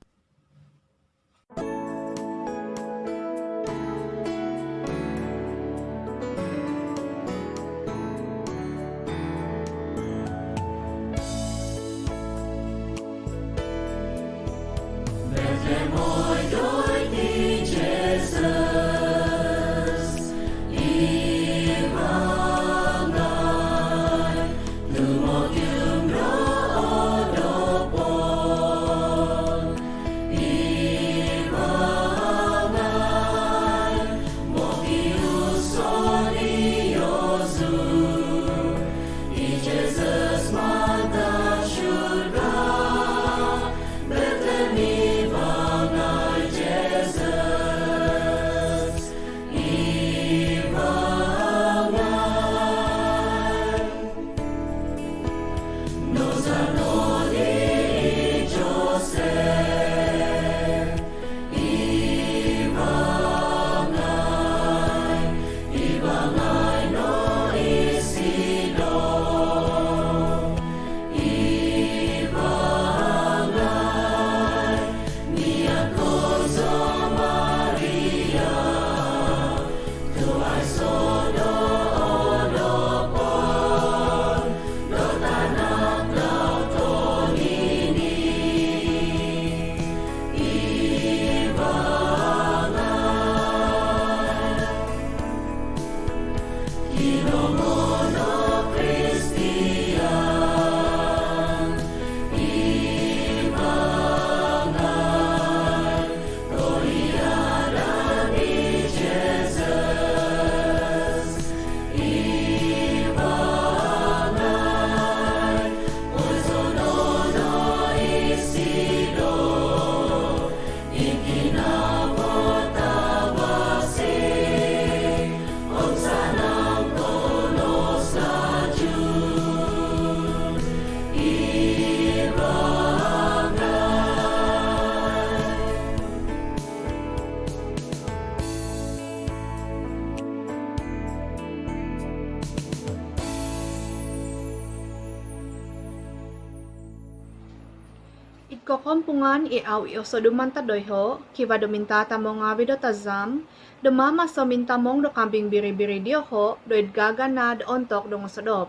Id kokompungan i au i osodu mantad doiho, kivaa do mintatamong ngaavi do tazam, do maamaso mintamong do kambing biri-biri dioho doid gagana do ontok do ngosodop.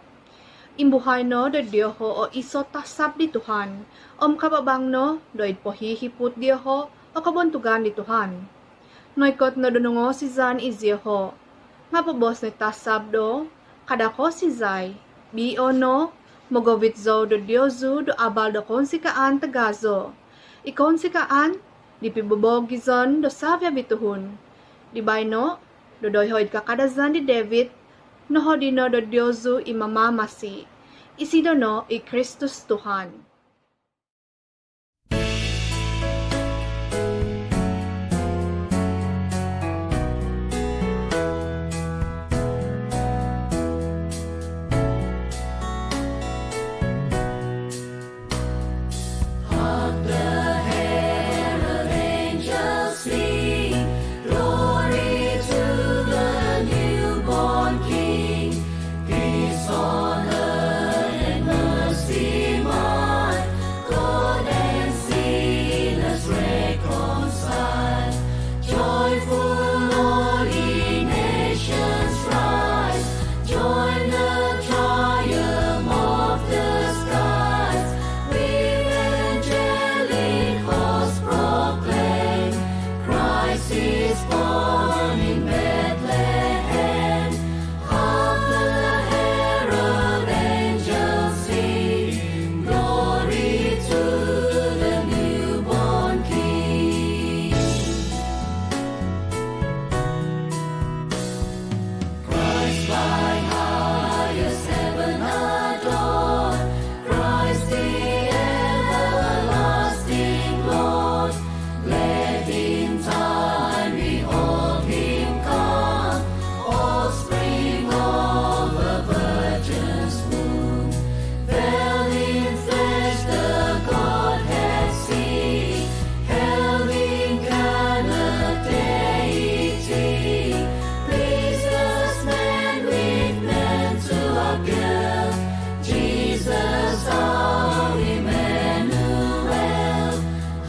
Imbuhai no do dioho o iso tasab di Tuhan, om kababang no doid pohihiput dioho o kobontugan di Tuhan. Noikot no do nongosizan i zioho, nga bobos no i tasab do, "Kada kosizai, bii no, mogovit zou do diozu do abal do kounsikaan tagazo, i kounsikaan di pibobogizon do savi-avi tuhun. Di baino, do doiho id kakadazan di David, nohodi no do diozu i mamamasi, isido no i Kristus Tuhan." Hark, the herald angels sing, "Glory to the newborn King. Peace on earth and mercy mild, God and sinners reconciled. Joyful all ye nations rise, join the triumph of the skies. With angelic hosts proclaim, Christ is born in Bethlehem." Hark, the herald angels sing, "Glory to the newborn King." Christ by highest heaven adored, Christ the everlasting Lord. Let in time behold him come, offspring of a virgin's womb. Veiled in flesh the Godhead see, held incarnate deity, pleased as man with man to appear, Jesus our Emmanuel.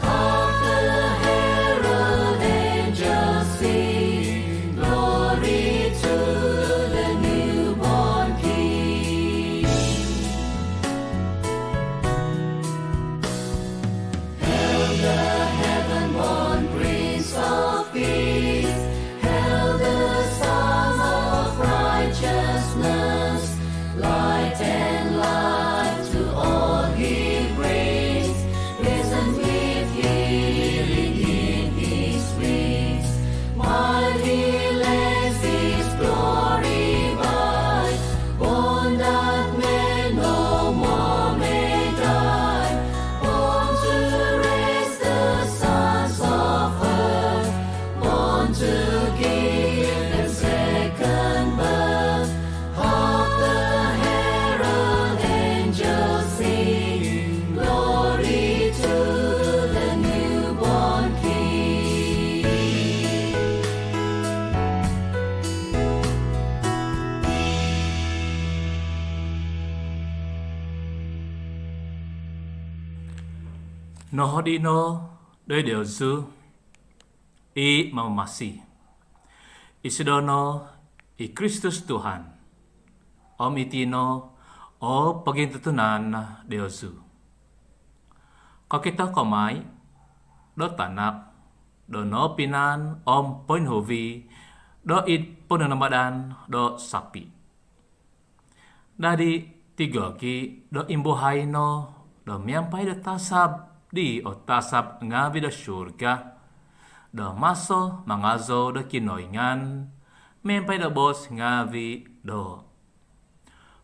Hark, the herald angels sing, "Glory to the newborn King." Hail the heaven-born Prince of Peace, hail the Son of Righteousness, light and life to all he brings. Risen with healing in his wings, mild he lays his glory by, born that men no more may die, born to raise the sons of earth, born to give them second birth. Hark, the herald angels sing, "Glory to the newborn King." Nohodi no doid diozu i mamamasi, isido no i Kristus Tuhan, om iti no o pogintutunan diozu. Kokito kou mai do tanak do nopinan om poinhuvi doid pononamadan do sapi. Dadi tigogi do imbuhai no do miampai do tasab di o tasab ngaavi do surga, do maso mangazou do Kinoingan miampai do boos ngaavi do,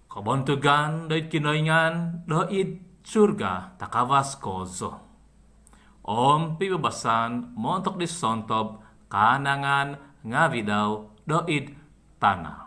"Kobontugan doid Kinoingan doid surga takavas kozo, om pibabasan montok di sontob kaanangan ngaavi dau doid tana."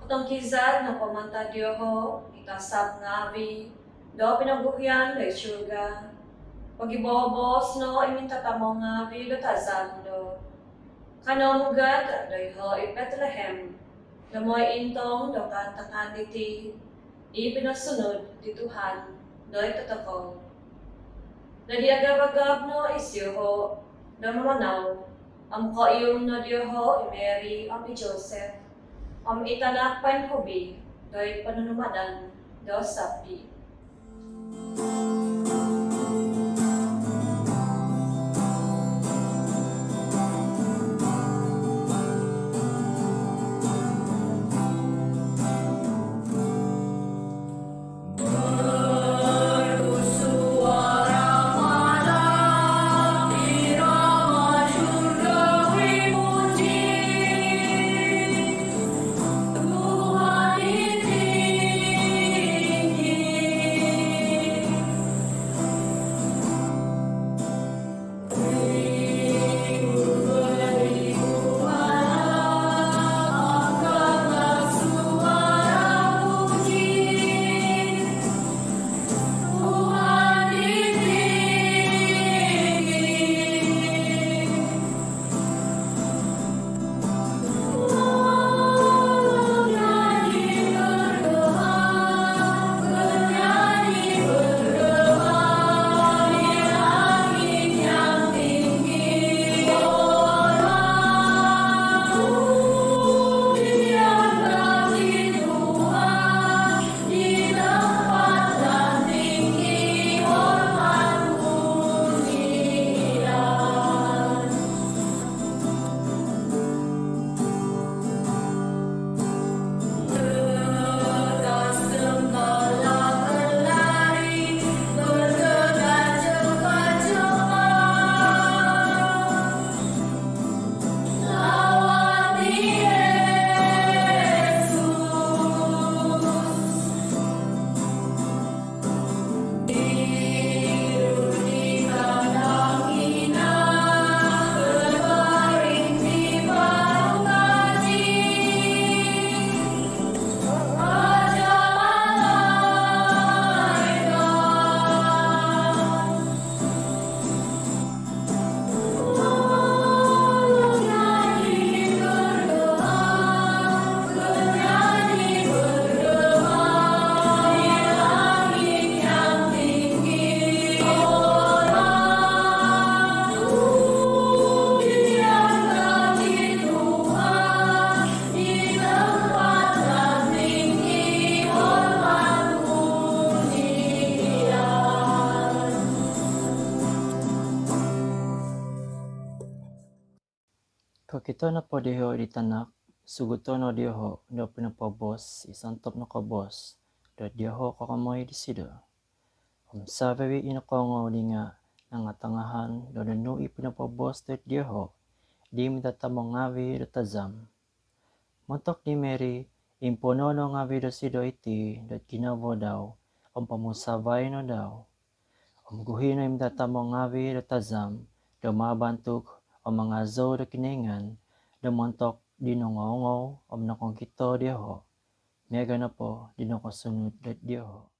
Tongkizad nopo mantad dioho i tasab ngaavi do pinoguhian do id surga, pogiboobos no i mintatamong ngaavi do tazam do, "Kanou mugad doiho id Betlehem do moi intong do kaantakan diti i pinosunud di Tuhan doid tokou." Dadi agab-agab no isioho do mamanau, om koium no dioho i Mary om i Joseph, om i tanak poinhobi doid ponunumadan do sapi. Kokito nopo dioho di tanak, suguto no dioho do pinopobos i sontob nokobos do dioho kokomoi disido. Om saviavi i nokoongou di nga nangatangahan do nunu i pinopobos do dioho di mintatamong ngaavi do tazam. Montok di Mary, impuno no ngaavi dosido iti do ginavo dau, om pomusavai no dau. Om guhi no i mintatamong ngaavi do tazam do mabantug om mangazou do Kinoingan do montok di nongoongou om nokokito dioho, miaga nopo di nokosunud do dioho.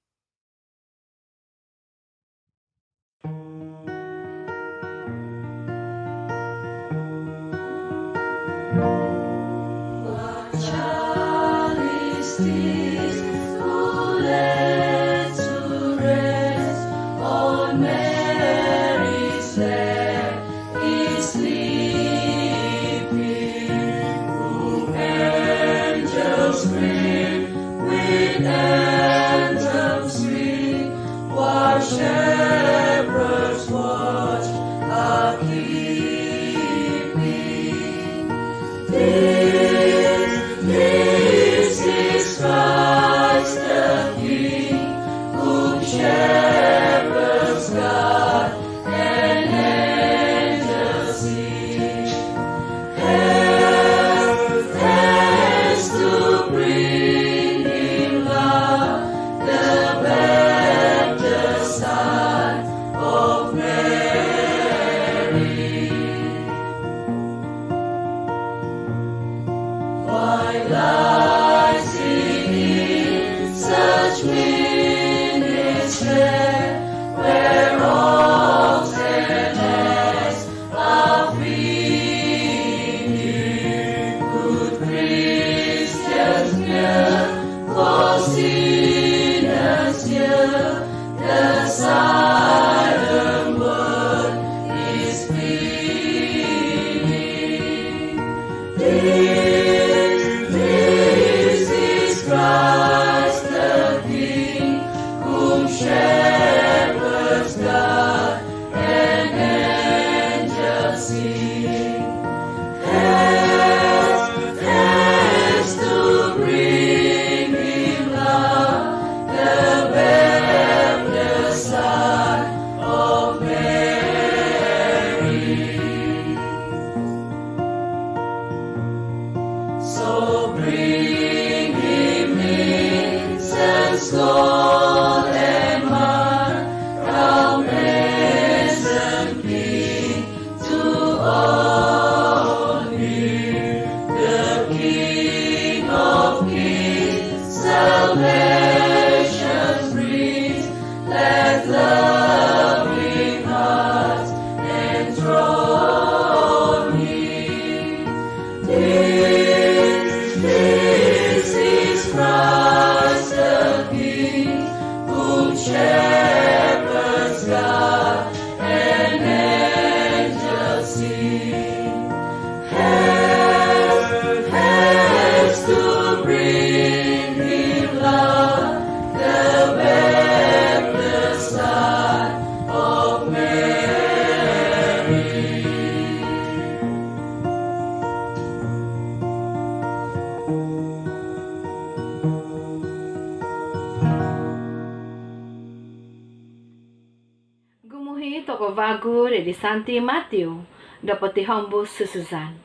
Vagu di Santi Matiu do potihombus susuzan.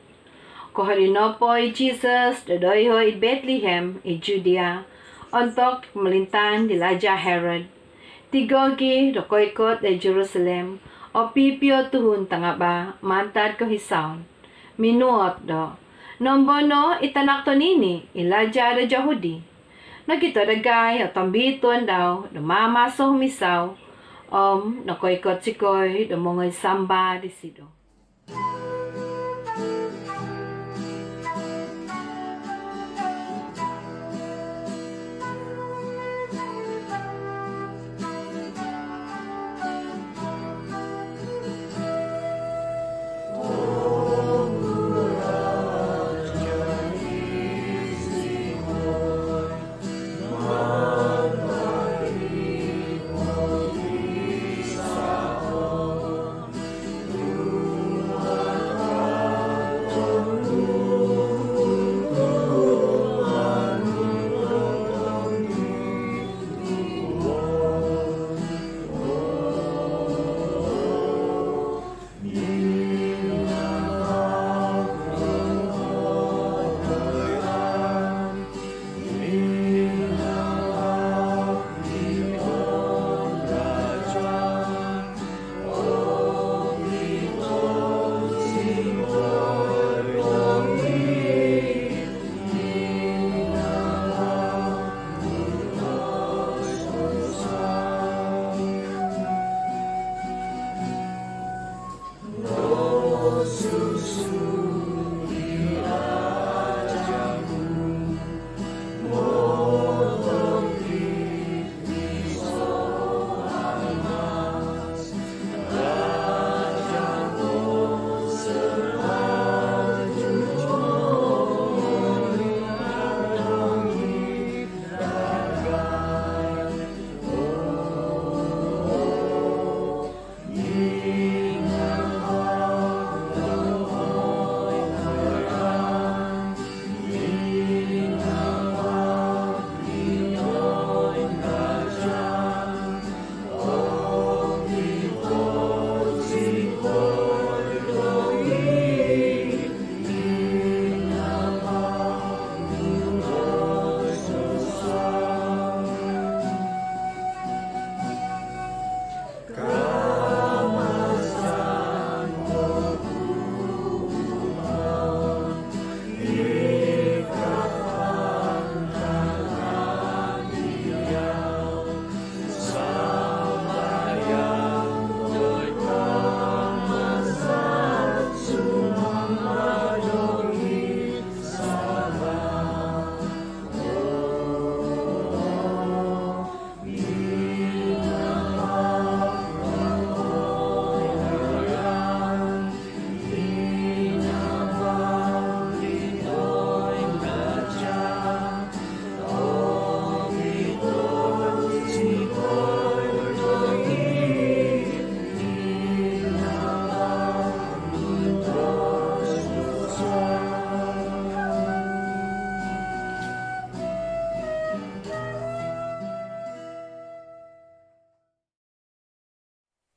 Kohodi nopo i Jisus do doiho' id Betlehem id Judia ontok pomolintaan di Laja' Herod, tigogi do koikot do Jerusalem o pipio tuhun tangaba' mantad kohisaon, minuot do, "Nombo no i tanak tonini' i Laja' do Jahudi?" Nokito dagai o tombiituon dau do maamaso humisau om nokoikot zikoi do mongoi samba disido.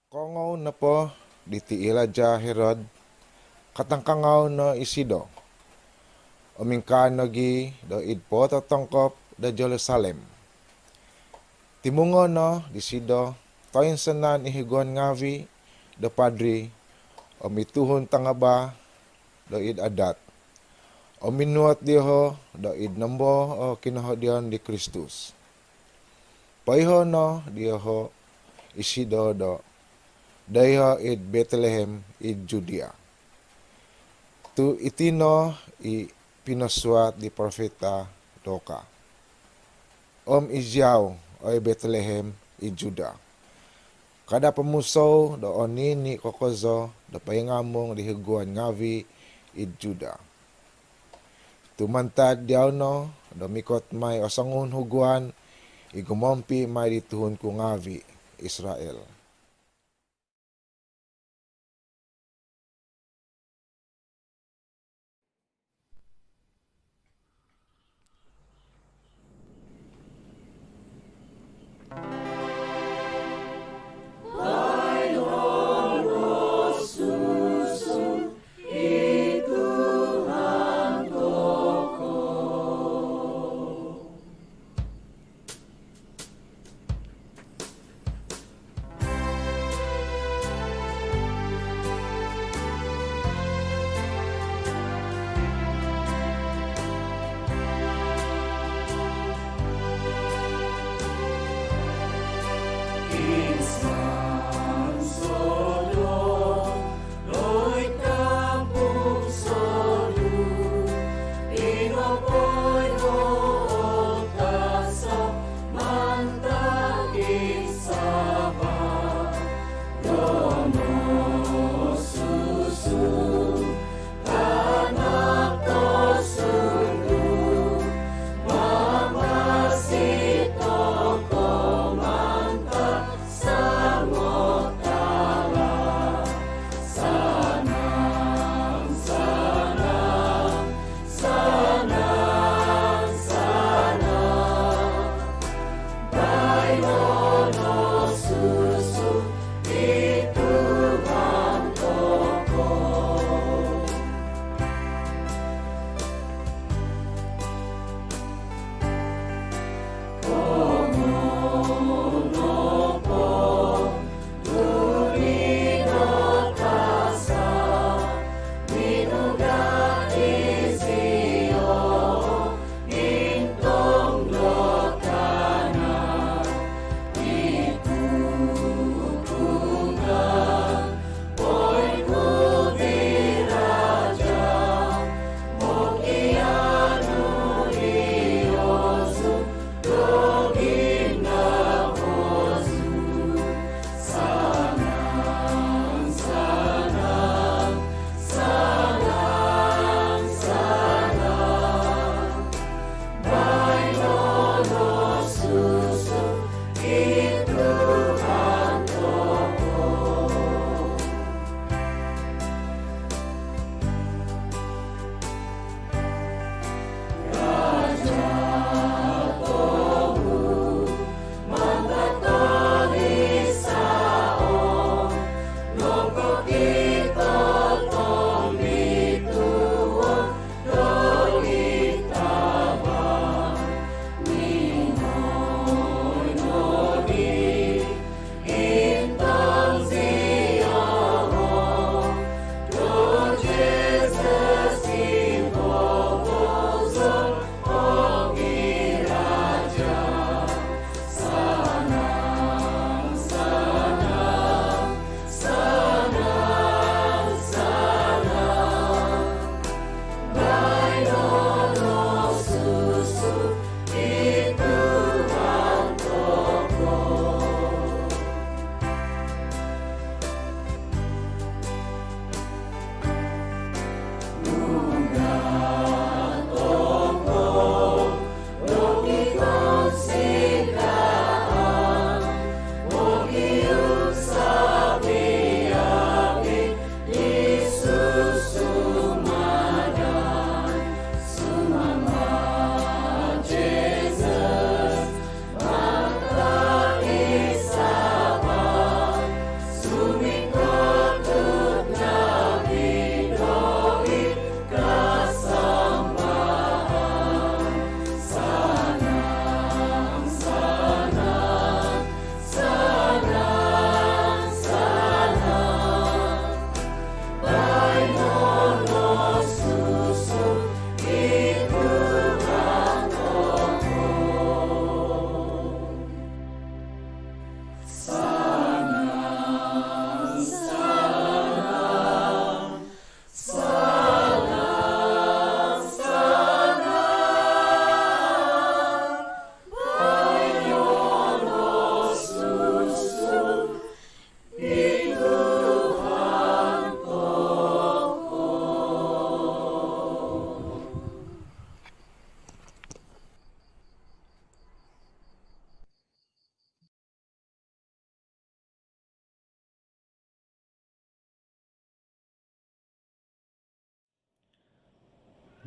Kongou nopo diti i Laja' Herod, katangkangau no isido om ingkaa nogi' do id pototongkop do Jerusalem. Timungo' no disido toinsanan i huguan ngaavi' do padri om i tuhun tangaba' do id adat, om minuot dioho' do id nombo o kinohodion di Kristus. Poiho' no dioho' isido do doiho' id Betlehem id Judia, tu' iti no i pinosuat di profeta do ka, "Om iziau, oi Betlehem id Juda, kada' pomusou do onini' ko kozo do poingamung di huguan ngaavi' id Juda. Tu' mantad diau no do mikot mai o songuhun huguan i gumompi' mai di tuhun ku ngaavi' Israel."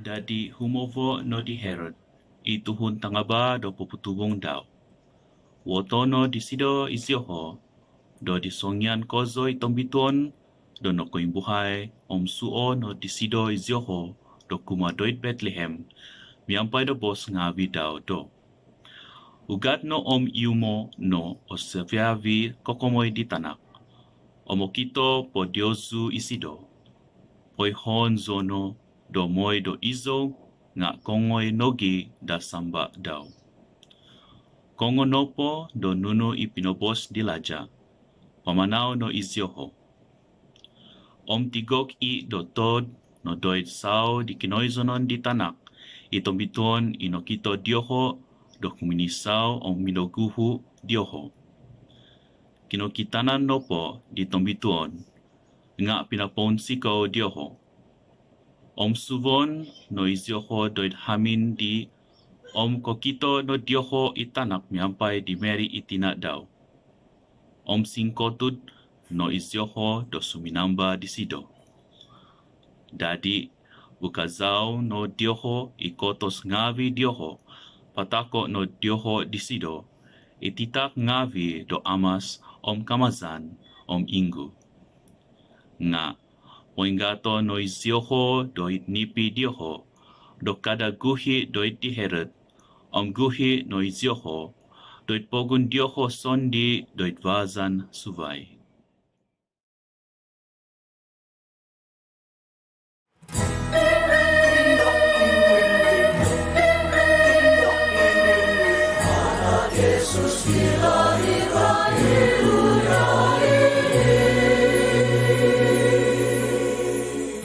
Dadi humovo no di Herod i tuhun tangaba do poputuvung dau. Uoto no disido izioho do di songian kozo i tombituon do nokoimbuhai, om suo no disido izioho do kumaa doid Betlehem miampai do boos ngaavi dau do, "Ugad no om iumo no o savi-avi kokomoi di tanak, om okito po diozu isido. Poihoon zou no do mooi do izou nga' kongoi nogi do samba dau." Kongo nopo do nunu i pinoboos di laja, pamanau no izioho. Om tigog i' do tood no doid savi di kinoizonon di tanak i tombituon i nokito dioho do kuminisau om minoguhu dioho. Kinokitanan nopo di tombituon nga' pinapounsikou dioho. Om suvon no izioho doid hamin di, om kokito no dioho i tanak miampai di Mary i tina dau. Om singkotud no izioho do suminamba disido. Dadi ukazau no dioho i kotos ngaavi dioho, patako no dioho disido i titak ngaavi do amas om kamazan om inggu. Nga' poinggato no izioho doid nipi dioho do kada guhi doid di Herod, om guhi no izioho doid pogun dioho sondii doid vaazan suvai. Anak Yesus dilahirkan,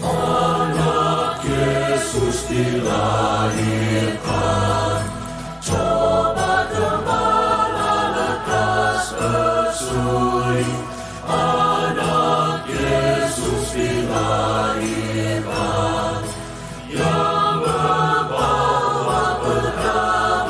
Anak Yesus dilahirkan, Jemaat Gembala lekas bersui, Anak Yesus dilahirkan, yang membawa perdamaian.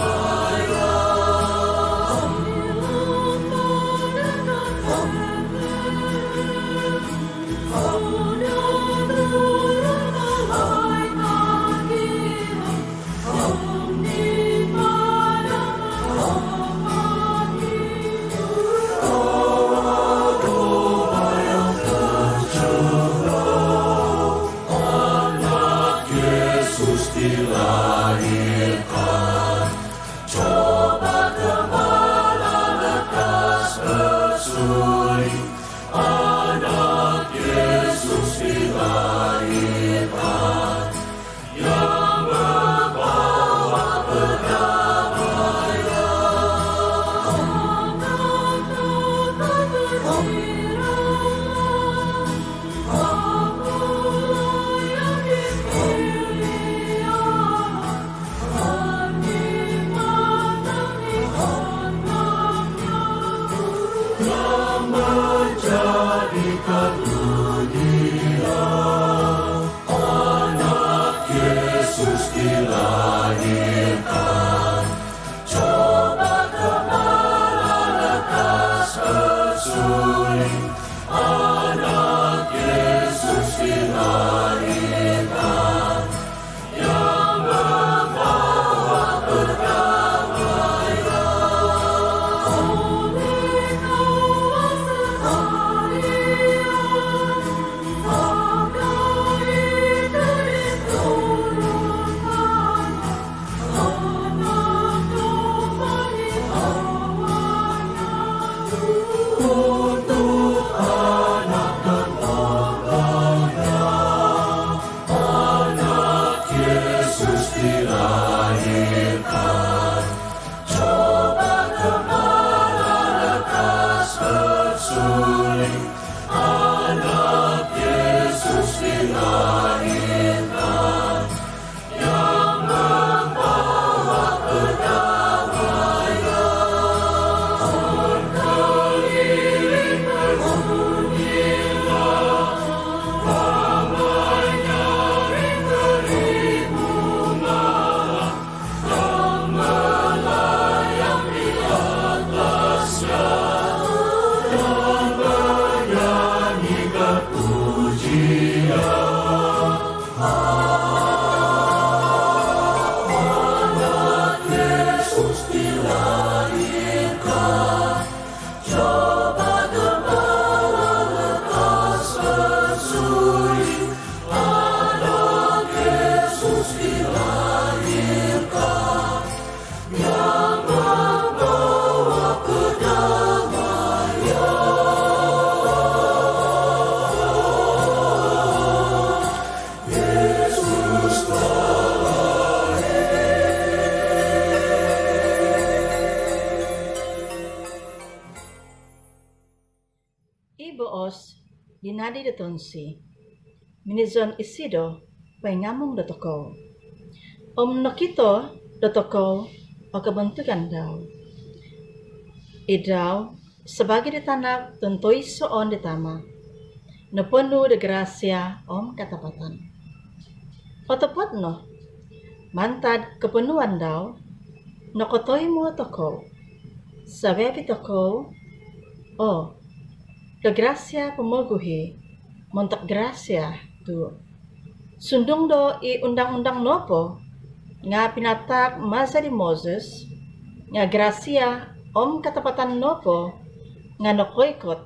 Boos di nadi do tonsi, minizon isido poingamung dotokou om nokito dotokou o kobontugan dau. I dau sabaagi di tanak tontoisoon di Tama, noponu do grasia om katapatan. Otopot no, mantad koponuan dau nokotoimo tokou, saviavi tokou, o do grasia pomoguhi montok grasia tu sundung do i undang-undang nopo nga pinataak maza di Moses, nga grasia om katapatan nopo nga nokoikot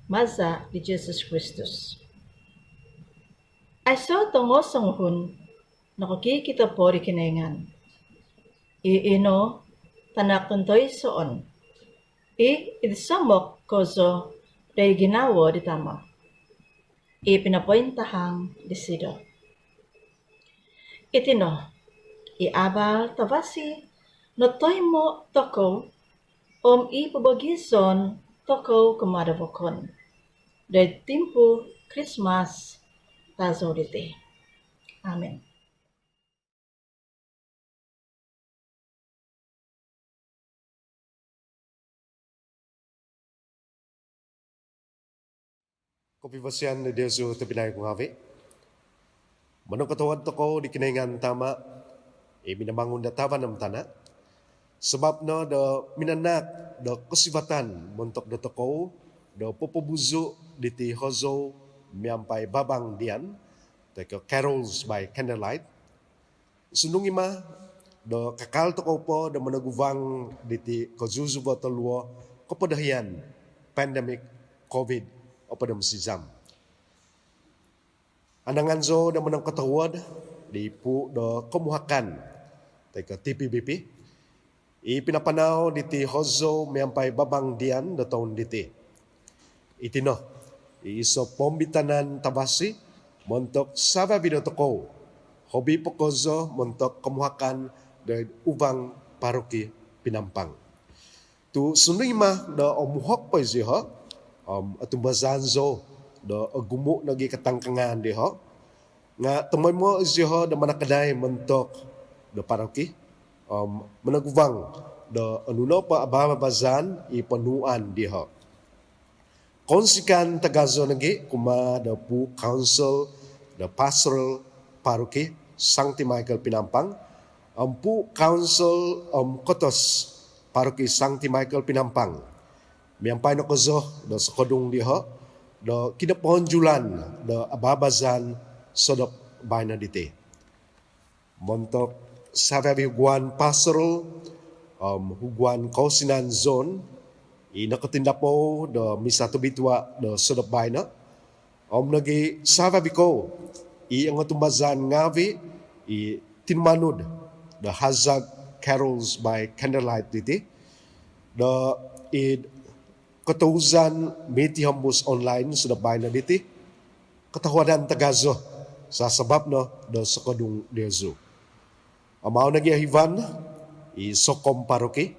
maza di Jesus Kristus. Aiso tongo songuhun nokokikito po di Kinoingan. I ino tanak tontoisoon, i id somok kozo do i ginawo di Tama, i pinopointahang disido. Iti no i abal tavasi notoimo tokou om i pobogizon tokou kumaa do vokon do id timpu Krismas tazou diti. Amin. Kopivosian diozu tobpinai ku ngaavi. Monongkotoluod tokou di Kinoingan Tama i minamangun do tavan om tana, sabap no do minanaak do kosivatan montok dotokou do popobuzu diti hozou miampai babang dian, toi ko carols by candlelight. Sundung i ma do kakal tokou po do monoguvang diti kozuzuvo toluo kopodohian pandemik COVID opod om sizam. Anangan zou do monongkotoluod di puu do komuhakan toi ko T P B P i pinapanau diti hozou miampai babang dian do toun diti. Iti no i iso poomitanan tavasi montok saviavi dotokou, hobi po kozo montok komuhakan do id uvang paroki Penampang. Tu sundung i ma do omuhok po izioho om otumbazaan zou do ogumu nogi katangkangan dioho, nga tomoimo izioho do manakadai montok do paroki om monoguvang do onu nopo ababazaan i ponuuan dioho. Kounsikaan tagazo nogi kumaa do puu Council do Pastoral Paroki Sangti Michael Penampang om puu Council om Kotos Paroki Sangti Michael Penampang, miampai no kozo do sokodung dioho do kinopohonjulan do ababazaan sodop baino diti. Montok saviavi huguan pastoral om huguan kousinan zon i nokotindapou do misa tobitua do sodop baino, om nogi saviavi kou i ongotumbazaan ngaavi i tinumanud do hazag carols by candlelight diti do id kotohuzan mitihombus online sodop baino diti, kotohuadan tagazo sabap no do sokodung diozu. Om au nogi ohivan i sokom paroki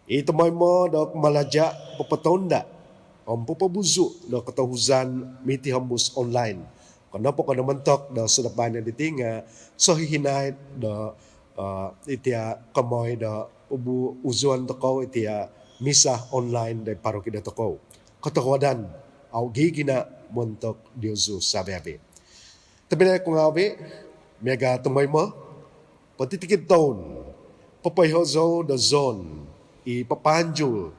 i tomoimo do kumalaja popotounda om popobuzu do kotohuzan mitihombus online. Okon nopo ko' do montok do sodop baino diti nga sohihinaid do, eh, iti komoi do ubu uzuon tokou iti misa online do paroki dotokou. Kotohuadan au gigina montok diozu saviavi. Tobpinai ku ngaavi, miaga tomoimo, pointikid toun popoiho zou do zon i papaanjul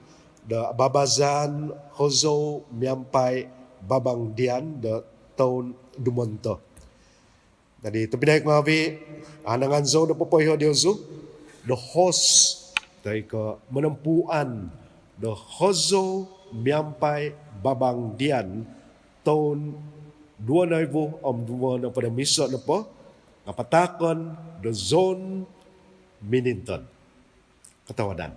do ababazaan hozou miampai babang dian do toun dumonto. Jadi tobpinai ku ngaavi, anangan zou do popoiho diozu do host toi ko monompuan do hozou miampai babang dian toun duo noibu om duo nohopod om iso nopo nga pataakon do zon minintod. Kotohuadan.